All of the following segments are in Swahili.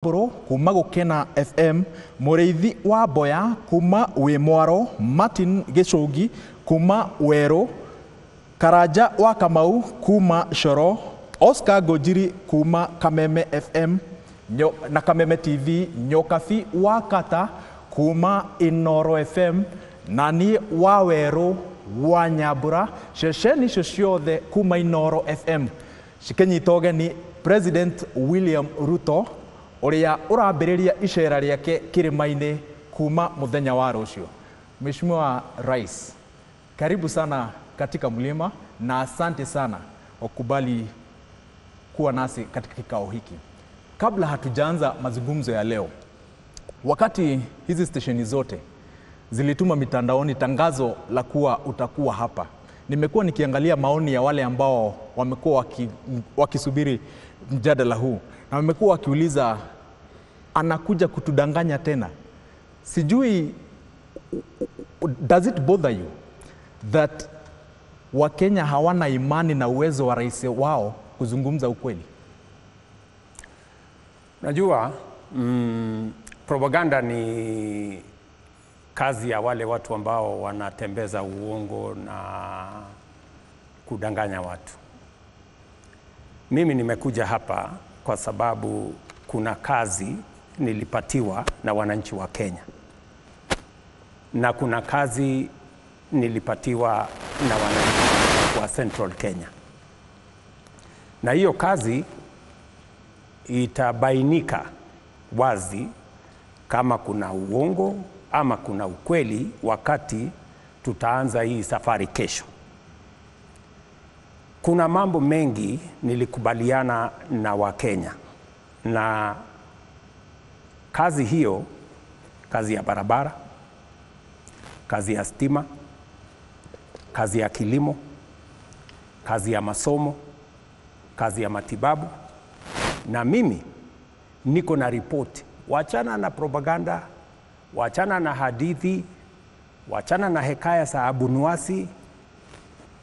Buru kuma Gukena FM, Mũrĩithi wa Mboya kuma Wĩ Martin Gĩcũngi kuma Werũ, Karanja wa Kamau kuma Coro, Oscar Ngũnjiri kuma Kameme FM na Kameme TV, Nyokabi wa Kata kuma Inoro FM, nani wa Werũ wa Nyambura, ceceni icio ciothe kuma Inoro FM cikĩnyita ũgeni President William Ruto ũrĩa ũrambĩrĩria icera rĩake kĩrĩma-inĩ kuma mũthenya wa rũciũ. Mheshimiwa Rais, karibu sana katika mlima na asante sana kwa kukubali kuwa nasi katika kikao hiki. Kabla hatujaanza mazungumzo ya leo, wakati hizi stesheni zote zilituma mitandaoni tangazo la kuwa utakuwa hapa, nimekuwa nikiangalia maoni ya wale ambao wamekuwa wakisubiri mjadala huu, na wamekuwa wakiuliza anakuja kutudanganya tena. Sijui, does it bother you that Wakenya hawana imani na uwezo wa rais wao kuzungumza ukweli? Najua propaganda ni kazi ya wale watu ambao wanatembeza uongo na kudanganya watu. Mimi nimekuja hapa kwa sababu kuna kazi nilipatiwa na wananchi wa Kenya, na kuna kazi nilipatiwa na wananchi wa Central Kenya. Na hiyo kazi itabainika wazi kama kuna uongo ama kuna ukweli wakati tutaanza hii safari kesho. Kuna mambo mengi nilikubaliana na Wakenya, na kazi hiyo, kazi ya barabara, kazi ya stima, kazi ya kilimo, kazi ya masomo, kazi ya matibabu, na mimi niko na ripoti. Wachana na propaganda, wachana na hadithi, wachana na hekaya za Abunuwasi.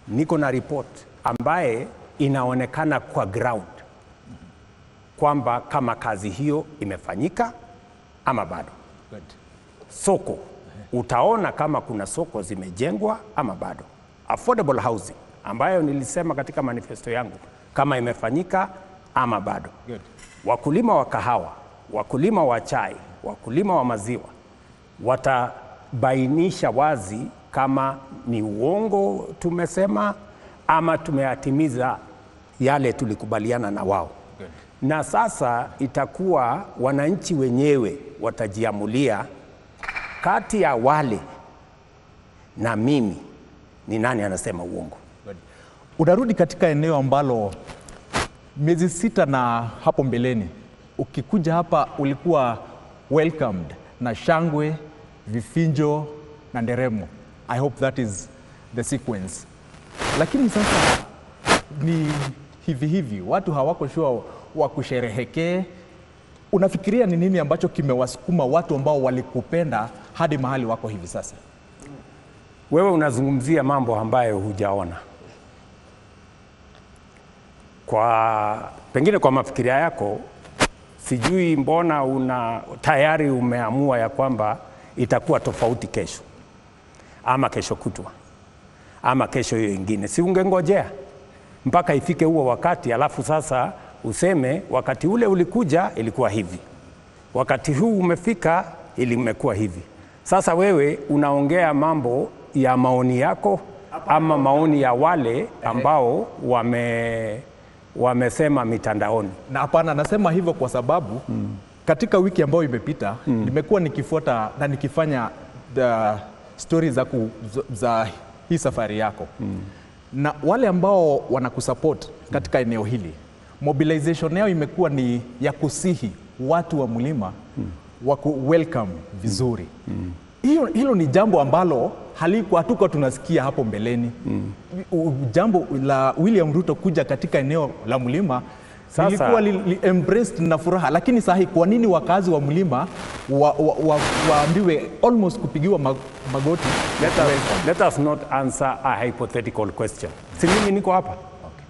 Niko na ripoti ambaye inaonekana kwa ground kwamba kama kazi hiyo imefanyika ama bado. Good. Soko, utaona kama kuna soko zimejengwa ama bado. Affordable housing ambayo nilisema katika manifesto yangu kama imefanyika ama bado. Good. Wakulima wa kahawa, wakulima wa chai, wakulima wa maziwa watabainisha wazi kama ni uongo tumesema ama tumeyatimiza yale tulikubaliana na wao. Good. Na sasa itakuwa wananchi wenyewe watajiamulia kati ya wale na mimi ni nani anasema uongo. Good. Unarudi katika eneo ambalo miezi 6 na hapo mbeleni ukikuja hapa ulikuwa welcomed na shangwe, vifinjo na nderemo. I hope that is the sequence. Lakini sasa ni hivi hivi, watu hawako sure wa kusherehekee. Unafikiria ni nini ambacho kimewasukuma watu ambao walikupenda hadi mahali wako hivi sasa? Wewe unazungumzia mambo ambayo hujaona. Kwa pengine kwa mafikiria yako, sijui mbona una tayari umeamua ya kwamba itakuwa tofauti kesho ama kesho kutwa ama kesho hiyo ingine. Si ungengojea mpaka ifike huo wakati, alafu sasa useme wakati ule ulikuja ilikuwa hivi, wakati huu umefika ilimekuwa hivi. Sasa wewe unaongea mambo ya maoni yako ama maoni ya wale ambao wamesema mitandaoni. Na hapana, nasema hivyo kwa sababu katika wiki ambayo imepita nimekuwa nikifuata na nikifanya the stories za hii safari yako. Na wale ambao wanakusupport katika eneo hili, mobilization yao imekuwa ni ya kusihi watu wa mlima waku welcome vizuri. Hilo ni jambo ambalo halikuwa hatuko tunasikia hapo mbeleni. Jambo la William Ruto kuja katika eneo la mlima lilikuwa embraced na furaha, lakini sahi kwa nini wakazi wa mlima waambiwe almost kupigiwa magoti? Let us not answer a hypothetical question. Si mimi niko hapa. Okay.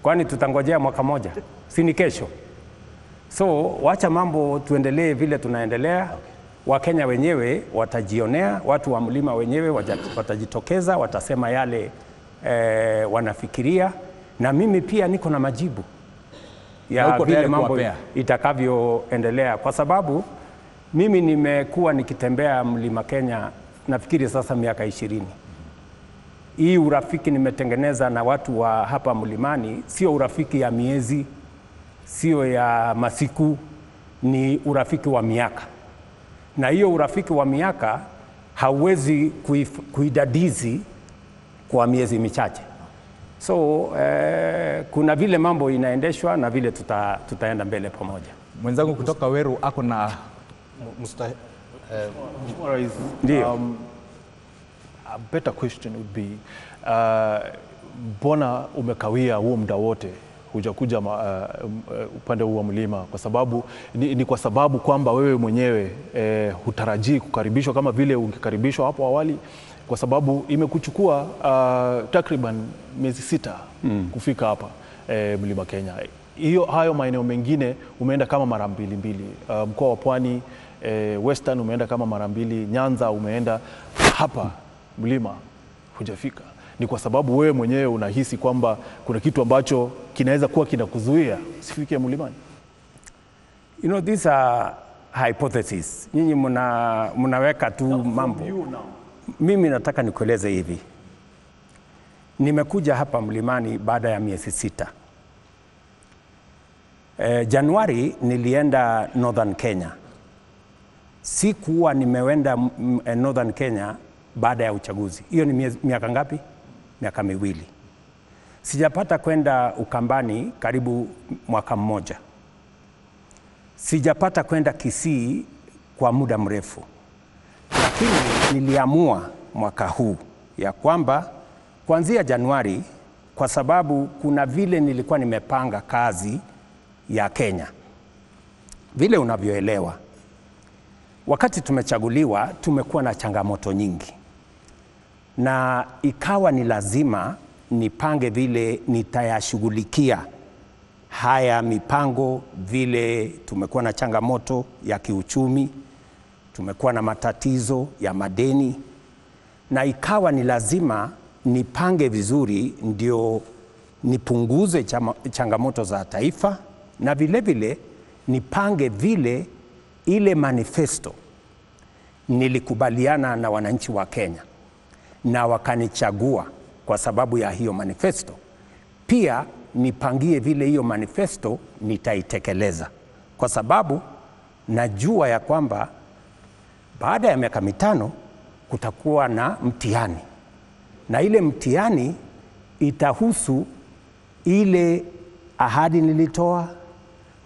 Kwani tutangojea mwaka moja? Si ni kesho? So wacha mambo tuendelee vile tunaendelea. Okay. Wakenya wenyewe watajionea, watu wa mlima wenyewe watajitokeza, watasema yale wanafikiria, na mimi pia niko na majibu ya vile mambo itakavyoendelea, kwa sababu mimi nimekuwa nikitembea mlima Kenya nafikiri sasa miaka 20. Hii urafiki nimetengeneza na watu wa hapa mlimani sio urafiki ya miezi, sio ya masiku, ni urafiki wa miaka. Na hiyo urafiki wa miaka hauwezi kuidadizi kwa miezi michache. So kuna vile mambo inaendeshwa na vile tutaenda mbele pamoja. Mwenzangu kutoka Weru ako na Ndio. A better question would be, mbona umekawia huo muda wote hujakuja upande huu wa mlima? Kwa sababu ni kwa sababu kwamba wewe mwenyewe hutarajii kukaribishwa kama vile ungekaribishwa hapo awali, kwa sababu imekuchukua takriban miezi 6 kufika hapa mlima Kenya. Hiyo hayo maeneo mengine umeenda kama mara mbili. Mkoa wa Pwani, Western umeenda kama mara mbili, Nyanza umeenda, hapa mlima hujafika. Ni kwa sababu wewe mwenyewe unahisi kwamba kuna kitu ambacho kinaweza kuwa kinakuzuia usifike mlimani? You know, these are hypotheses. Nyinyi mnaweka tu mambo. Mimi nataka nikueleze hivi. Nimekuja hapa mlimani baada ya miezi 6. Januari nilienda Northern Kenya. Sikuwa nimeenda Northern Kenya baada ya uchaguzi. Hiyo ni miaka ngapi? Miaka 2. Sijapata kwenda Ukambani karibu mwaka mmoja. Sijapata kwenda Kisii kwa muda mrefu. Lakini niliamua mwaka huu ya kwamba kuanzia Januari, kwa sababu kuna vile nilikuwa nimepanga kazi ya Kenya. Vile unavyoelewa, wakati tumechaguliwa tumekuwa na changamoto nyingi. Na ikawa ni lazima nipange vile nitayashughulikia haya mipango. Vile tumekuwa na changamoto ya kiuchumi, tumekuwa na matatizo ya madeni, na ikawa ni lazima nipange vizuri ndio nipunguze changamoto za taifa, na vile vile nipange vile ile manifesto nilikubaliana na wananchi wa Kenya na wakanichagua kwa sababu ya hiyo manifesto. Pia nipangie vile hiyo manifesto nitaitekeleza, kwa sababu najua ya kwamba baada ya miaka 5 kutakuwa na mtihani, na ile mtihani itahusu ile ahadi nilitoa,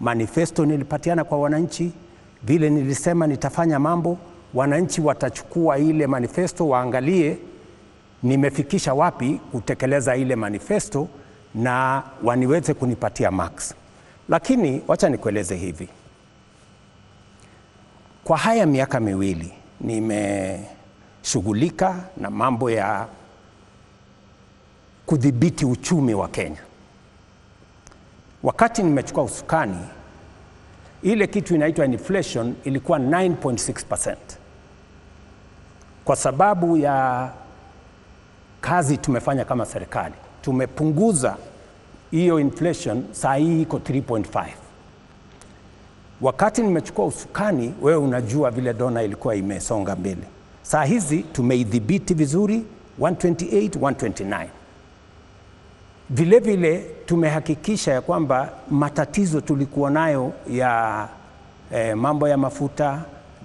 manifesto nilipatiana kwa wananchi, vile nilisema nitafanya mambo. Wananchi watachukua ile manifesto waangalie nimefikisha wapi kutekeleza ile manifesto na waniweze kunipatia marks. Lakini wacha nikueleze hivi. Kwa haya miaka 2 nimeshughulika na mambo ya kudhibiti uchumi wa Kenya. Wakati nimechukua usukani, ile kitu inaitwa inflation ilikuwa 9.6%. Kwa sababu ya kazi tumefanya kama serikali, tumepunguza hiyo inflation, saa hii iko 3.5. Wakati nimechukua usukani, wewe unajua vile dola ilikuwa imesonga mbele. Saa hizi tumeidhibiti vizuri 128, 129. Vile vile tumehakikisha ya kwamba matatizo tulikuwa nayo ya mambo ya mafuta,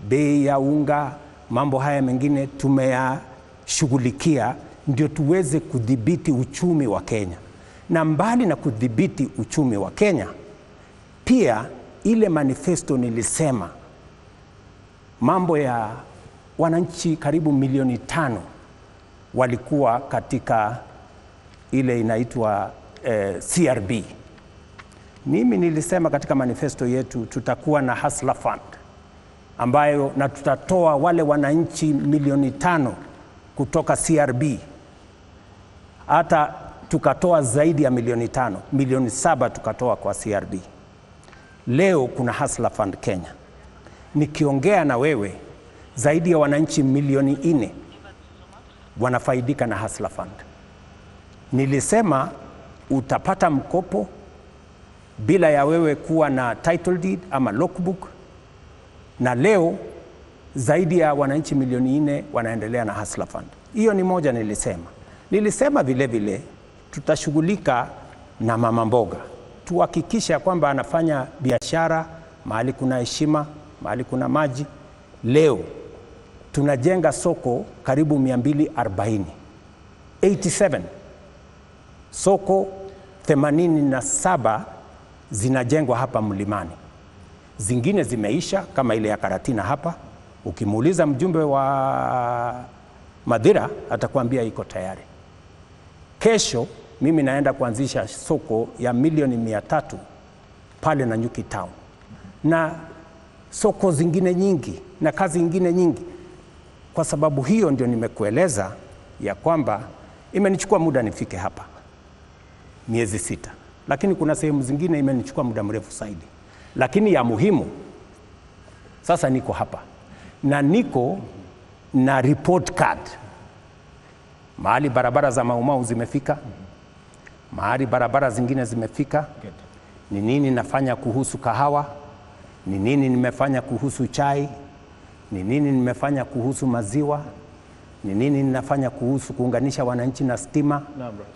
bei ya unga, mambo haya mengine tumeyashughulikia ndio tuweze kudhibiti uchumi wa Kenya. Na mbali na kudhibiti uchumi wa Kenya, pia ile manifesto nilisema mambo ya wananchi karibu milioni 5 walikuwa katika ile inaitwa CRB. Mimi nilisema katika manifesto yetu tutakuwa na Hustler Fund ambayo na tutatoa wale wananchi milioni 5 kutoka CRB. Hata tukatoa zaidi ya milioni 5, milioni 7 tukatoa kwa CRB. Leo kuna Hustler Fund Kenya. Nikiongea na wewe, zaidi ya wananchi milioni 4 wanafaidika na Hustler Fund. Nilisema utapata mkopo bila ya wewe kuwa na title deed ama logbook, na leo zaidi ya wananchi milioni 4 wanaendelea na Hustler Fund. Hiyo ni moja nilisema. Nilisema vile vile tutashughulika na mama mboga, tuhakikishe kwamba anafanya biashara mahali kuna heshima, mahali kuna maji. Leo tunajenga soko karibu 240, 87 soko 87 zinajengwa hapa mlimani. Zingine zimeisha kama ile ya Karatina hapa. Ukimuuliza mjumbe wa Madhira atakwambia iko tayari. Kesho mimi naenda kuanzisha soko ya milioni 300 pale Nanyuki Town, na soko zingine nyingi na kazi nyingine nyingi. Kwa sababu hiyo ndio nimekueleza ya kwamba imenichukua muda nifike hapa, miezi 6, lakini kuna sehemu zingine imenichukua muda mrefu zaidi. Lakini ya muhimu sasa niko hapa na niko na report card. Mahali barabara za Mau Mau zimefika, mahali barabara zingine zimefika. Ni nini nafanya kuhusu kahawa? Ni nini nimefanya kuhusu chai? Ni nini nimefanya kuhusu maziwa? Ni nini ninafanya kuhusu kuunganisha wananchi na stima,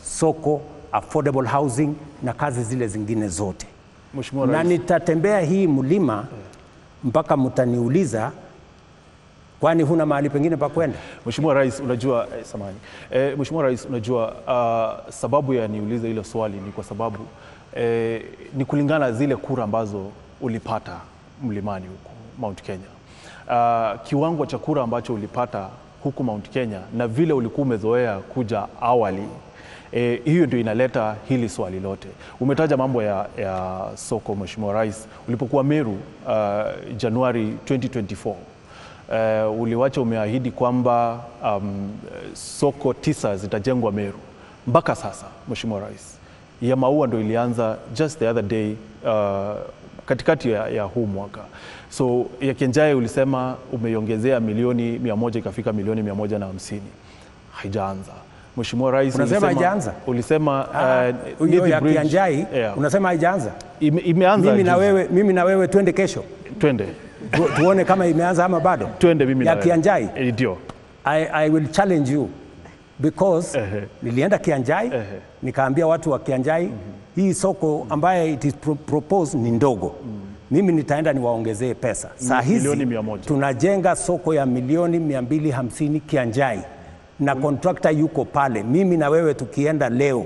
soko, affordable housing na kazi zile zingine zote. Mheshimiwa Na Rais, nitatembea hii mlima mpaka mtaniuliza kwani huna mahali pengine pa kwenda? Mheshimiwa Rais, unajua samahani. Mheshimiwa Rais, unajua sababu ya niulize hilo swali ni kwa sababu ni kulingana zile kura ambazo ulipata mlimani huku Mount Kenya. Kiwango cha kura ambacho ulipata huku Mount Kenya na vile ulikuwa umezoea kuja awali, hiyo ndio inaleta hili swali lote. Umetaja mambo ya soko, Mheshimiwa Rais. Ulipokuwa Meru Januari 2024, uliwacha umeahidi kwamba soko 9 zitajengwa Meru. Mpaka sasa, Mheshimiwa Rais, ya maua ndio ilianza just the other day, katikati ya huu mwaka. So ya Kianjai ulisema umeiongezea milioni 100 ikafika milioni 150. Haijaanza. Mheshimiwa Rais, Unasema haijaanza? Ulisema Hiyo ya Nithi Bridge, Kianjai yeah. Unasema haijaanza? Imeanza juzi. Mimi na wewe twende kesho. Twende. Tuone kama imeanza ama bado. Twende mimi na ya wewe. Kianjai. Ndio. I will challenge you because nilienda Kianjai, nikaambia watu wa Kianjai hii soko ambaye it is proposed ni ndogo. Mimi nitaenda niwaongezee pesa. Saa hizi Milioni 100. tunajenga soko ya milioni 250 Kianjai na contractor yuko pale. Mimi na wewe tukienda leo,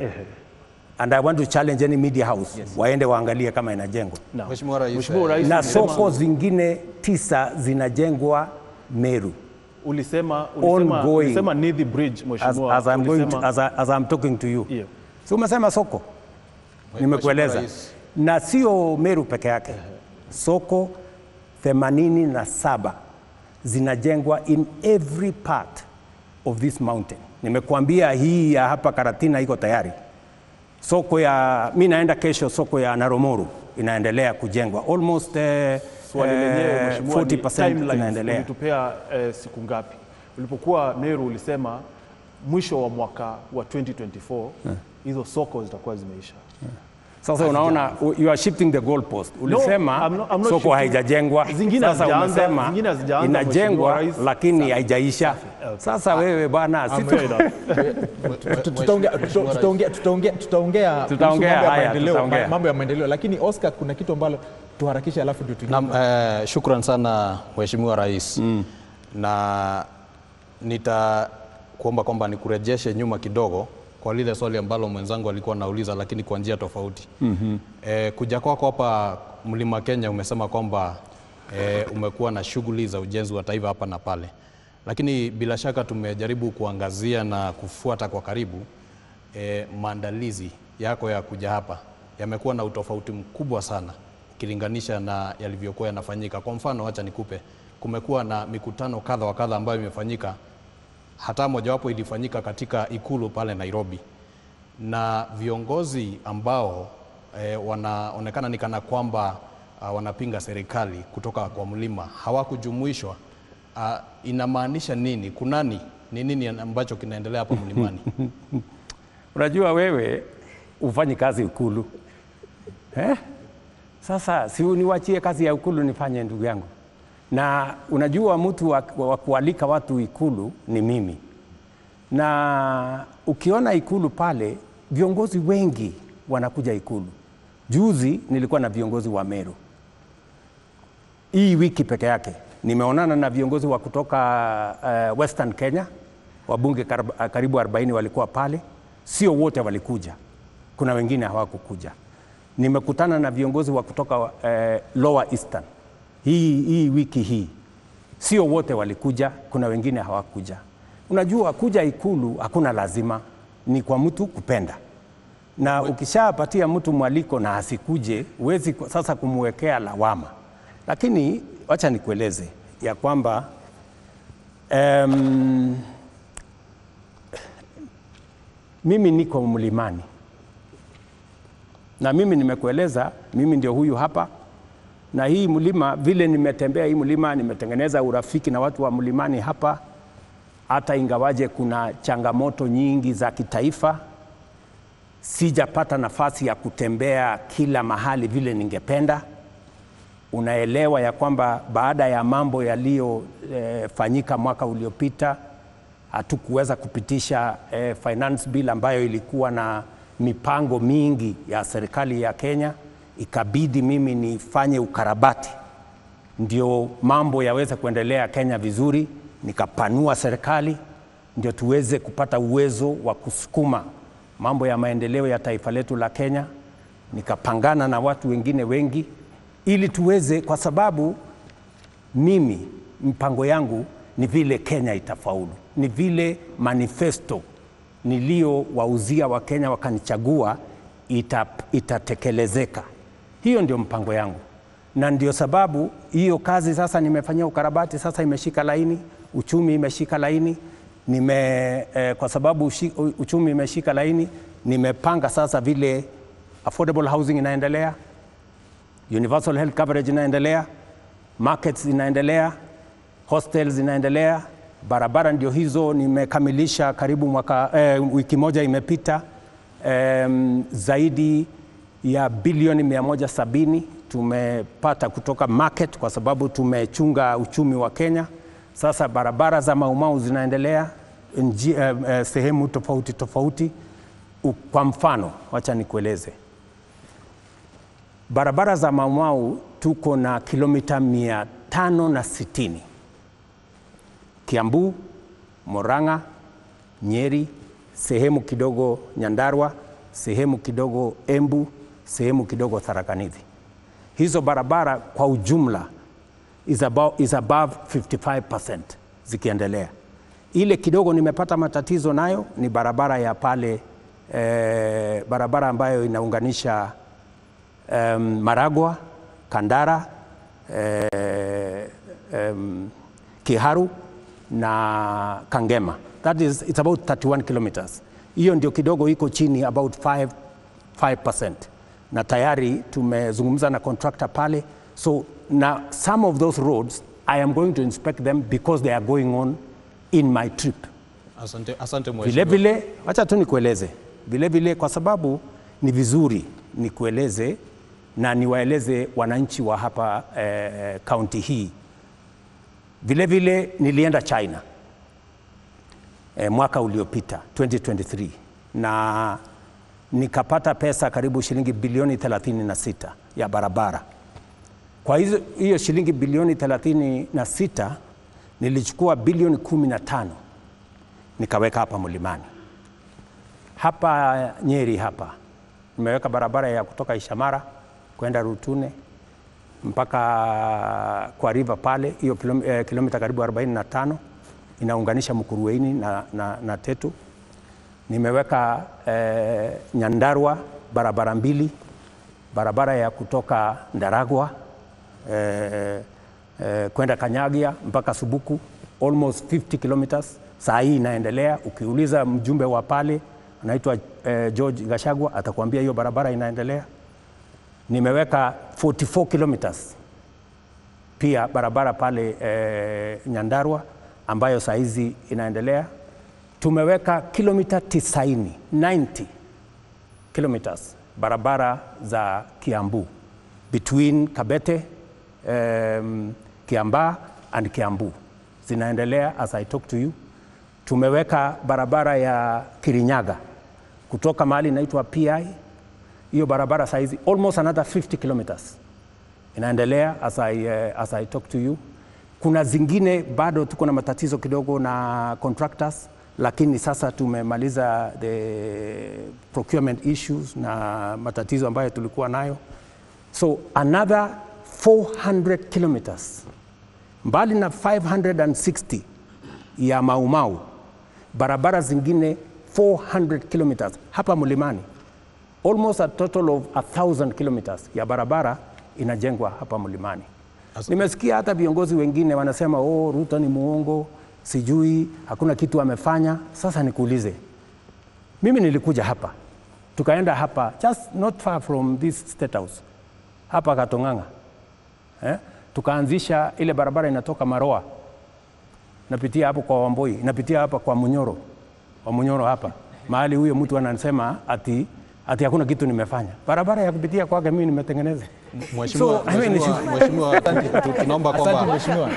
and I want to challenge any media house, waende waangalie kama inajengwa. Mheshimiwa Rais, Mheshimiwa Rais, Na ulisema- soko zingine 9 zinajengwa Meru. Ulisema Ongoing. ulisema Nithi Bridge, Mheshimiwa. As I'm talking to you. Yeah. So umesema soko. Nimekueleza. Rais. Na sio Meru peke yake. Soko 87 zinajengwa in every part of this mountain. Nimekuambia hii ya hapa Karatina iko tayari. Soko ya mimi naenda kesho, soko ya Naromoru inaendelea kujengwa almost Swali lenyewe Mheshimiwa, ni 40% timelines. inaendelea. Ulitupea siku ngapi? Ulipokuwa Meru ulisema mwisho wa mwaka wa 2024 hizo soko zitakuwa zimeisha. Sasa unaona you are shifting the goalpost. Ulisema I'm not soko shifting. haijajengwa. Zingine Sasa umesema zingine hazijaanza, inajengwa Mheshimiwa Rais. lakini haijaisha. Sasa wewe bwana, si Fair enough. Tutaongea kuhusu Tutaongea, mambo ya haya, maendeleo, tutaongea. mambo ya maendeleo, lakini Oscar, kuna kitu ambalo tuharakishe alafu ndio tuingie. Naam, shukran sana Mheshimiwa Rais. Na nitakuomba kwamba nikurejeshe nyuma kidogo kwa lile swali ambalo mwenzangu alikuwa anauliza, lakini kwa njia tofauti. Kuja kwako hapa Mlima Kenya umesema kwamba umekuwa na shughuli za ujenzi wa taifa hapa na pale, lakini bila shaka tumejaribu kuangazia na kufuata kwa karibu maandalizi yako ya kuja hapa yamekuwa na utofauti mkubwa sana ukilinganisha na yalivyokuwa yanafanyika. Kwa mfano, acha nikupe, kumekuwa na mikutano kadha wa kadha ambayo imefanyika, hata mojawapo ilifanyika katika ikulu pale Nairobi, na viongozi ambao wanaonekana ni kana kwamba wanapinga serikali kutoka kwa mlima hawakujumuishwa. Inamaanisha nini? Kunani? Ni nini ambacho kinaendelea hapa mlimani? Unajua wewe ufanyi kazi Ikulu. Eh? Sasa si uniwachie kazi ya Ikulu nifanye, ndugu yangu. Na unajua mtu wa kualika watu Ikulu ni mimi. Na ukiona Ikulu pale, viongozi wengi wanakuja Ikulu. Juzi nilikuwa na viongozi wa Meru. Hii wiki peke yake nimeonana na viongozi wa kutoka Western Kenya, wabunge karibu 40 walikuwa pale. Sio wote walikuja, kuna wengine hawakukuja. Nimekutana na viongozi wa kutoka Lower Eastern hii wiki hii, sio wote walikuja, kuna wengine hawakuja. Unajua kuja Ikulu hakuna lazima, ni kwa mtu kupenda. Na ukishapatia mtu mwaliko na asikuje, huwezi sasa kumwekea lawama. Lakini wacha nikueleze ya kwamba mimi niko mlimani. Na mimi nimekueleza, mimi ndio huyu hapa. Na hii mlima, vile nimetembea hii mlima, nimetengeneza urafiki na watu wa mlimani hapa. Hata ingawaje kuna changamoto nyingi za kitaifa, sijapata nafasi ya kutembea kila mahali vile ningependa. Unaelewa ya kwamba baada ya mambo yaliyofanyika mwaka uliopita, hatukuweza kupitisha finance bill ambayo ilikuwa na mipango mingi ya serikali ya Kenya. Ikabidi mimi nifanye ukarabati ndio mambo yaweze kuendelea Kenya vizuri. Nikapanua serikali ndio tuweze kupata uwezo wa kusukuma mambo ya maendeleo ya taifa letu la Kenya. Nikapangana na watu wengine wengi ili tuweze, kwa sababu mimi mpango yangu ni vile Kenya itafaulu, ni vile manifesto nilio wauzia wa Kenya wakanichagua itatekelezeka. Hiyo ndio mpango yangu. Na ndio sababu hiyo kazi sasa nimefanyia ukarabati, sasa imeshika laini, uchumi imeshika laini. Kwa sababu uchumi imeshika laini, nimepanga sasa vile affordable housing inaendelea, universal health coverage inaendelea, markets inaendelea, hostels inaendelea, barabara ndio hizo nimekamilisha karibu mwaka, wiki moja imepita, zaidi ya bilioni 170 tumepata kutoka market kwa sababu tumechunga uchumi wa Kenya. Sasa barabara za Mau Mau zinaendelea sehemu tofauti tofauti. Kwa mfano, wacha nikueleze. Barabara za Mau Mau tuko na kilomita 560. Kiambu, Murang'a, Nyeri, sehemu kidogo Nyandarua, sehemu kidogo Embu, sehemu kidogo Tharaka Nithi. Hizo barabara kwa ujumla is above 55% zikiendelea. Ile kidogo nimepata matatizo nayo ni barabara ya pale, barabara ambayo inaunganisha Maragua, Kandara, Kiharu na Kangema. That is, it's about 31 kilometers. Hiyo ndio kidogo iko chini about 5%. Na tayari tumezungumza na contractor pale. So now some of those roads I am going to inspect them because they are going on in my trip. Asante, asante mheshimiwa. Vile vile, acha tu nikueleze. Vile vile kwa sababu ni vizuri nikueleze na niwaeleze wananchi wa hapa county hii. Vile vile nilienda China mwaka uliopita 2023 na nikapata pesa karibu shilingi bilioni 36 ya barabara. Kwa hiyo shilingi bilioni 36 nilichukua bilioni 15 nikaweka hapa mlimani. Hapa Nyeri hapa nimeweka barabara ya kutoka Ishamara kwenda Rutune mpaka kwa river pale, hiyo kilomita karibu 45 inaunganisha Mukurueini na Tetu. Nimeweka Nyandarua barabara mbili, barabara ya kutoka Ndaragwa kwenda Kanyagia mpaka Subuku, almost 50 kilometers. Saa hii inaendelea. Ukiuliza mjumbe wa pale anaitwa George Gachagua atakwambia hiyo barabara inaendelea. Nimeweka 44 kilometers pia barabara pale Nyandarua ambayo saizi inaendelea. Tumeweka kilomita 90, 90 kilometers barabara za Kiambu between Kabete, Kiambaa and Kiambu zinaendelea as I talk to you. Tumeweka barabara ya Kirinyaga kutoka mahali inaitwa PI, hiyo barabara saizi almost another 50 kilometers inaendelea as I talk to you. Kuna zingine bado tuko na matatizo kidogo na contractors, lakini sasa tumemaliza the procurement issues na matatizo ambayo tulikuwa nayo. So another 400 kilometers mbali na 560 ya Mau Mau, barabara zingine 400 kilometers hapa mlimani, almost a total of 1,000 kilometers ya barabara inajengwa hapa mlimani. Nimesikia hata viongozi wengine wanasema oh, Ruto ni muongo, sijui hakuna kitu amefanya. Sasa nikuulize, mimi nilikuja hapa, tukaenda hapa just not far from this state house hapa Katonganga, tukaanzisha ile barabara inatoka Maroa napitia hapo kwa Wamboi, napitia hapa kwa Munyoro, wa Munyoro hapa mahali huyo mtu anasema ati hakuna kitu nimefanya. Barabara ya kupitia kwake mimi nimetengeneza. Mheshimiwa, Mheshimiwa, tunaomba kwamba Mheshimiwa,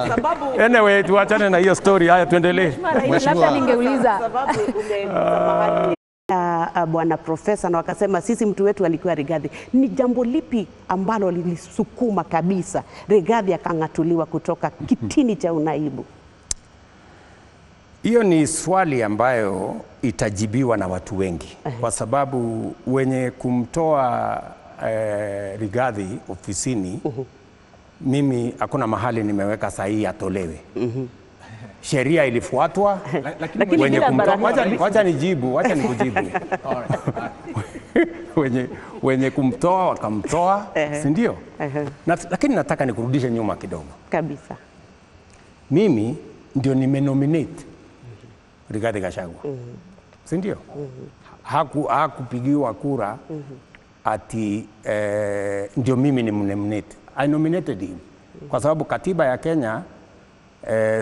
sababu anyway, tuachane na hiyo story, haya tuendelee. Labda ningeuliza sababu umeguza Bwana Profesa na wakasema sisi mtu wetu alikuwa Rigathi. Ni jambo lipi ambalo lilisukuma kabisa Rigathi akang'atuliwa kutoka kitini cha unaibu? Hiyo ni swali ambayo itajibiwa na watu wengi, kwa sababu wenye kumtoa Rigathi ofisini, mimi hakuna mahali nimeweka sahihi atolewe. Sheria ilifuatwa. Lakini wenye kumtoa, wacha nijibu, wacha nikujibu. Wenye kumtoa wakamtoa, si ndio? Lakini nataka nikurudishe nyuma kidogo. Kabisa. Mimi ndio nimenominate Rigathi Gachagua. Si ndio? Hakupigiwa kura ati ndio mimi nimnominate. I nominated him. Kwa sababu katiba ya Kenya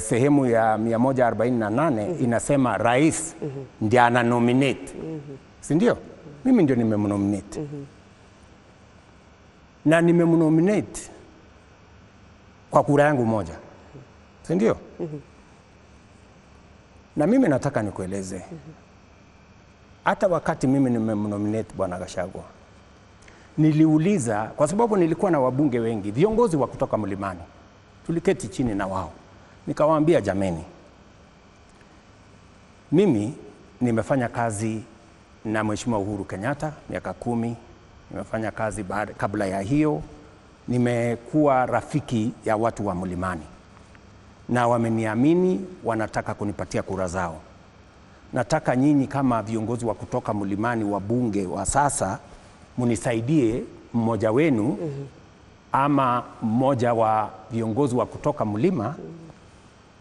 sehemu ya 148 inasema rais ndiye ana nominate. Si ndio? Mimi ndio nimemnominate. Na nimemnominate kwa kura yangu moja. Si ndio? Na mimi nataka nikueleze, hata wakati mimi nimemnominate Bwana Gachagua, niliuliza kwa sababu nilikuwa na wabunge wengi, viongozi wa kutoka mlimani. Tuliketi chini na wao. Nikawaambia jameni, mimi nimefanya kazi na Mheshimiwa Uhuru Kenyatta miaka 10, nimefanya kazi kabla ya hiyo, nimekuwa rafiki ya watu wa mlimani. Na wameniamini, wanataka kunipatia kura zao. Nataka nyinyi kama viongozi wa kutoka mlimani, wa bunge wa sasa, munisaidie mmoja wenu ama mmoja wa viongozi wa kutoka mlima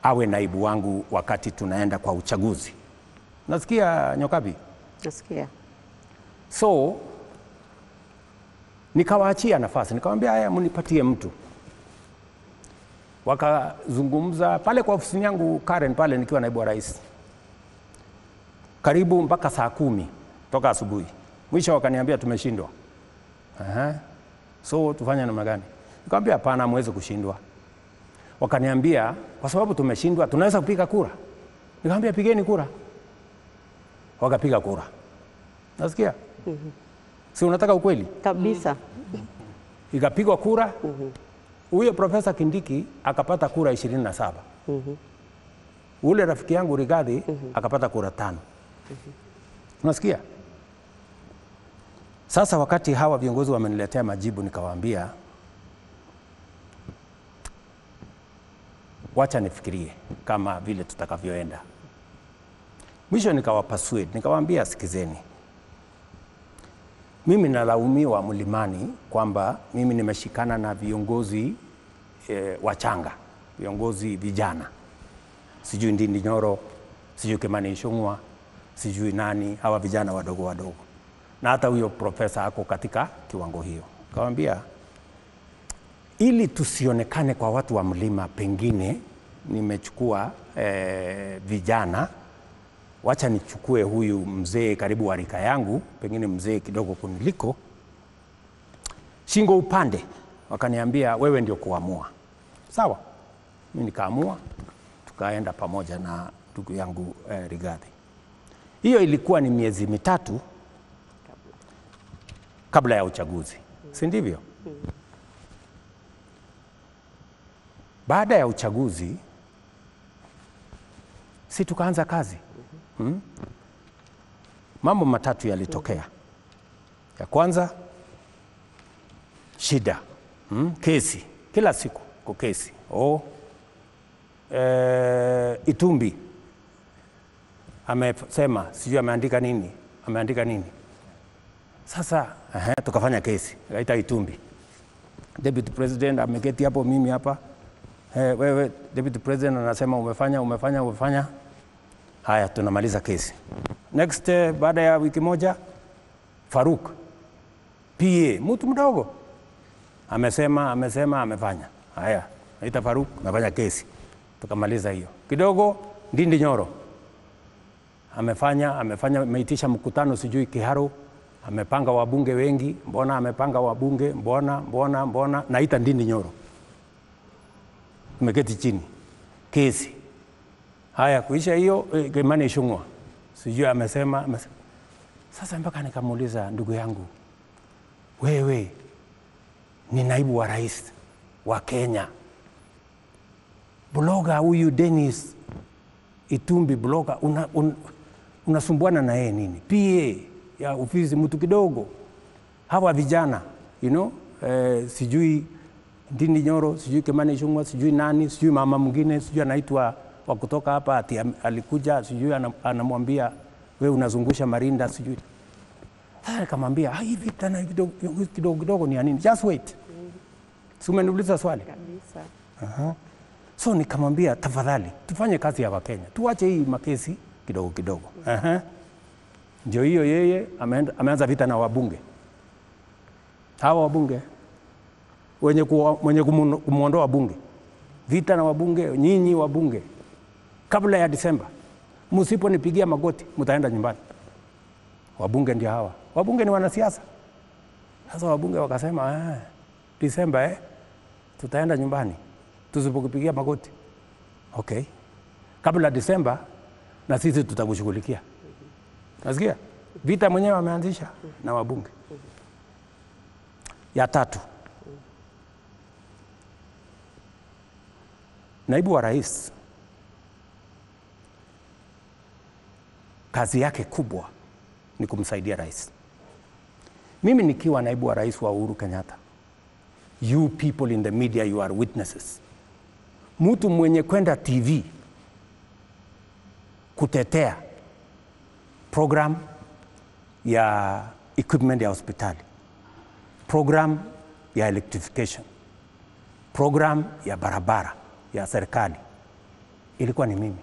awe naibu wangu wakati tunaenda kwa uchaguzi. Nasikia Nyokabi? Nasikia. So nikawaachia nafasi, nikamwambia haya, mnipatie mtu. Wakazungumza pale kwa ofisi yangu Karen pale nikiwa naibu wa rais. Karibu mpaka saa 10 toka asubuhi. Mwisho wakaniambia tumeshindwa. So tufanye namna gani? Nikamwambia hapana, hamwezi kushindwa. Wakaniambia kwa sababu tumeshindwa tunaweza kupiga kura. Nikamwambia pigeni kura. Wakapiga kura. Nasikia? Si unataka ukweli? Kabisa. Ikapigwa kura. Huyo Profesa Kindiki akapata kura 27. Ule rafiki yangu Rigathi akapata kura 5. Unasikia? Sasa wakati hawa viongozi wameniletea majibu, nikawaambia wacha nifikirie kama vile tutakavyoenda. Mwisho nikawapasued, nikawaambia sikizeni. Mimi nalaumiwa mlimani kwamba mimi nimeshikana na viongozi wachanga, viongozi vijana. Sijui Ndindi Nyoro, sijui Kimani Ichung'wa, sijui nani, hawa vijana wadogo wadogo. Na hata huyo profesa ako katika kiwango hiyo. Nikamwambia ili tusionekane kwa watu wa mlima, pengine nimechukua vijana, wacha nichukue huyu mzee karibu wa rika yangu, pengine mzee kidogo kuniliko, shingo upande. Wakaniambia wewe ndio kuamua. Sawa, mimi nikaamua, tukaenda pamoja na ndugu yangu Rigathi. Hiyo ilikuwa ni miezi 3 kabla ya uchaguzi, si ndivyo? Baada ya uchaguzi si tukaanza kazi. Mambo matatu yalitokea. Ya kwanza, shida, kesi, kila siku kwa kesi. Itumbi amesema sijui ameandika nini, ameandika nini. Sasa tukafanya kesi, kaita Itumbi. Deputy President ameketi hapo, mimi hapa. Wewe Deputy President anasema umefanya, umefanya, umefanya. Haya, tunamaliza kesi. Next, baada ya wiki moja, Faruk PA, mtu mdogo, amesema, amesema, amefanya. Haya, naita Faruk, nafanya kesi. Tukamaliza hiyo. Kidogo Ndindi Nyoro amefanya, amefanya, ameitisha mkutano sijui Kiharu, amepanga wabunge wengi, mbona amepanga wabunge, mbona, mbona, mbona, naita Ndindi Nyoro. Tumeketi chini. Kesi. Haya, kuisha hiyo, Kimani Ichung'wah sijui amesema, amesema. Sasa mpaka nikamuuliza ndugu yangu, wewe ni naibu wa rais wa Kenya, bloga huyu Dennis Itumbi bloga, unasumbuana na yeye nini? PA ya ofisi mtu kidogo, hawa vijana, you know, sijui Ndindi Nyoro, sijui Kimani Ichung'wah, sijui nani, sijui mama mwingine, sijui anaitwa wa kutoka hapa ati alikuja, sijui anamwambia wewe unazungusha marinda sijui. Sasa nikamwambia hivi tena kidogo kidogo kidogo ni nini? Just wait. Si umeniuliza swali? Kabisa. So nikamwambia tafadhali tufanye kazi ya Wakenya, tuache hii makesi kidogo kidogo. Ndio hiyo yeye ameanza vita na wabunge. Hawa wabunge wenye kumuondoa bunge. Vita na wabunge, nyinyi wabunge, kabla ya Disemba msiponipigia magoti mtaenda nyumbani. Wabunge ndio hawa. Wabunge ni wanasiasa. Sasa wabunge wakasema Disemba tutaenda nyumbani tusipokupigia magoti. Okay. Kabla Disemba na sisi tutakushughulikia. Nasikia? Vita mwenyewe wameanzisha na wabunge. Ya tatu, naibu wa rais kazi yake kubwa ni kumsaidia rais. Mimi nikiwa naibu wa rais wa Uhuru Kenyatta, you people in the media, you are witnesses. Mtu mwenye kwenda TV kutetea program ya equipment ya hospitali, program ya electrification, program ya barabara ya serikali, ilikuwa ni mimi.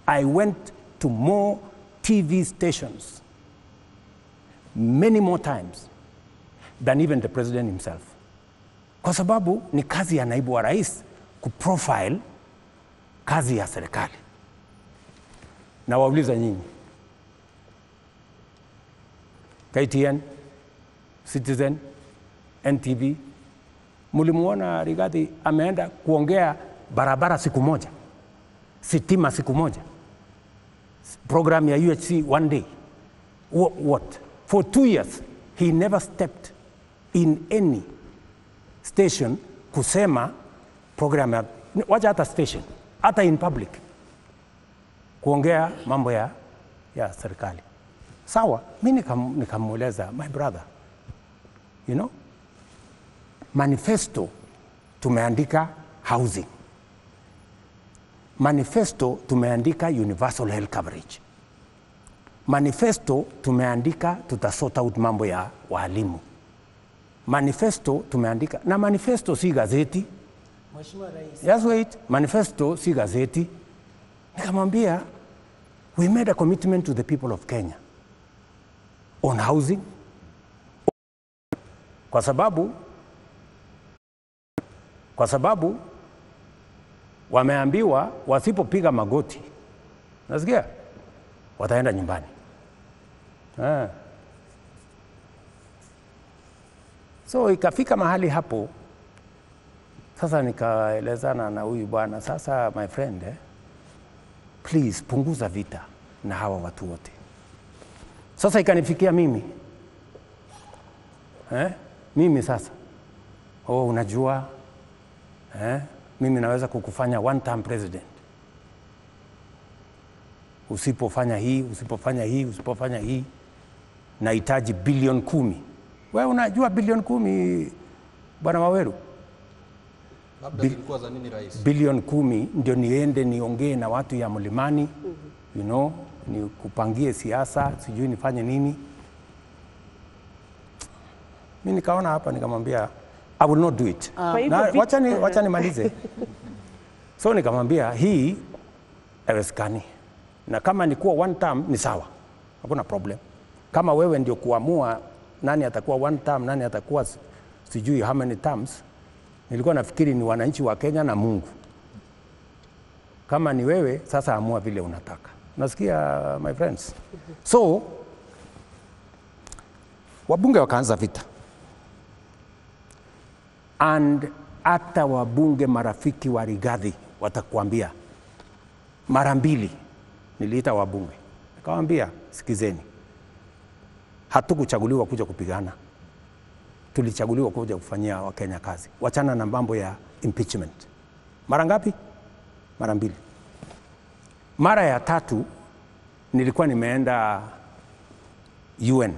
I went to more TV stations many more times than even the president himself. Kwa sababu ni kazi ya naibu wa rais kuprofile kazi ya serikali. Na wauliza nyinyi, KTN, Citizen, NTV, mulimuona Rigathi ameenda kuongea barabara siku moja, sitima siku moja, program ya UHC one day? What? For 2 years, he never stepped in any station kusema program ya, wacha hata station, hata in public, kuongea mambo ya serikali. Sawa, mimi nikamueleza, my brother, you know, manifesto tumeandika housing, manifesto tumeandika universal health coverage, manifesto tumeandika tutasort out mambo ya walimu, manifesto tumeandika, na manifesto si gazeti. Mheshimiwa Rais. Just wait, manifesto si gazeti. Nikamwambia, we made a commitment to the people of Kenya. on housing, kwa sababu wameambiwa wasipopiga magoti, nasikia, wataenda nyumbani. So ikafika mahali hapo sasa nikaelezana na huyu bwana, sasa my friend, please punguza vita na hawa watu wote. Sasa ikanifikia mimi. Mimi sasa. Oh, unajua mimi naweza kukufanya one term president. Usipofanya hii, usipofanya hii, usipofanya hii, nahitaji bilioni 10. Wewe unajua bilioni 10 bwana Waweru? Labda zilikuwa za nini rais? Bilioni 10 ndio niende niongee na watu ya mlimani, you know, nikupangie siasa, sijui nifanye nini. Mimi nikaona hapa nikamwambia I will not do it. Na wacha nimalize. So nikamwambia hii haiwezekani. Na kama ni kuwa one term ni sawa. Hakuna problem. Kama wewe ndio kuamua nani atakuwa one term, nani atakuwa sijui how many terms, nilikuwa nafikiri ni wananchi wa Kenya na Mungu. Kama ni wewe sasa amua vile unataka. Nasikia my friends. So wabunge wakaanza vita. And hata wabunge marafiki wa Rigathi watakuambia mara mbili niliita wabunge. Nikawaambia sikizeni. Hatukuchaguliwa kuja kupigana. Tulichaguliwa kuja kufanyia Wakenya kazi. Wachana na mambo ya impeachment. Mara ngapi? Mara mbili. Mara ya tatu nilikuwa nimeenda UN.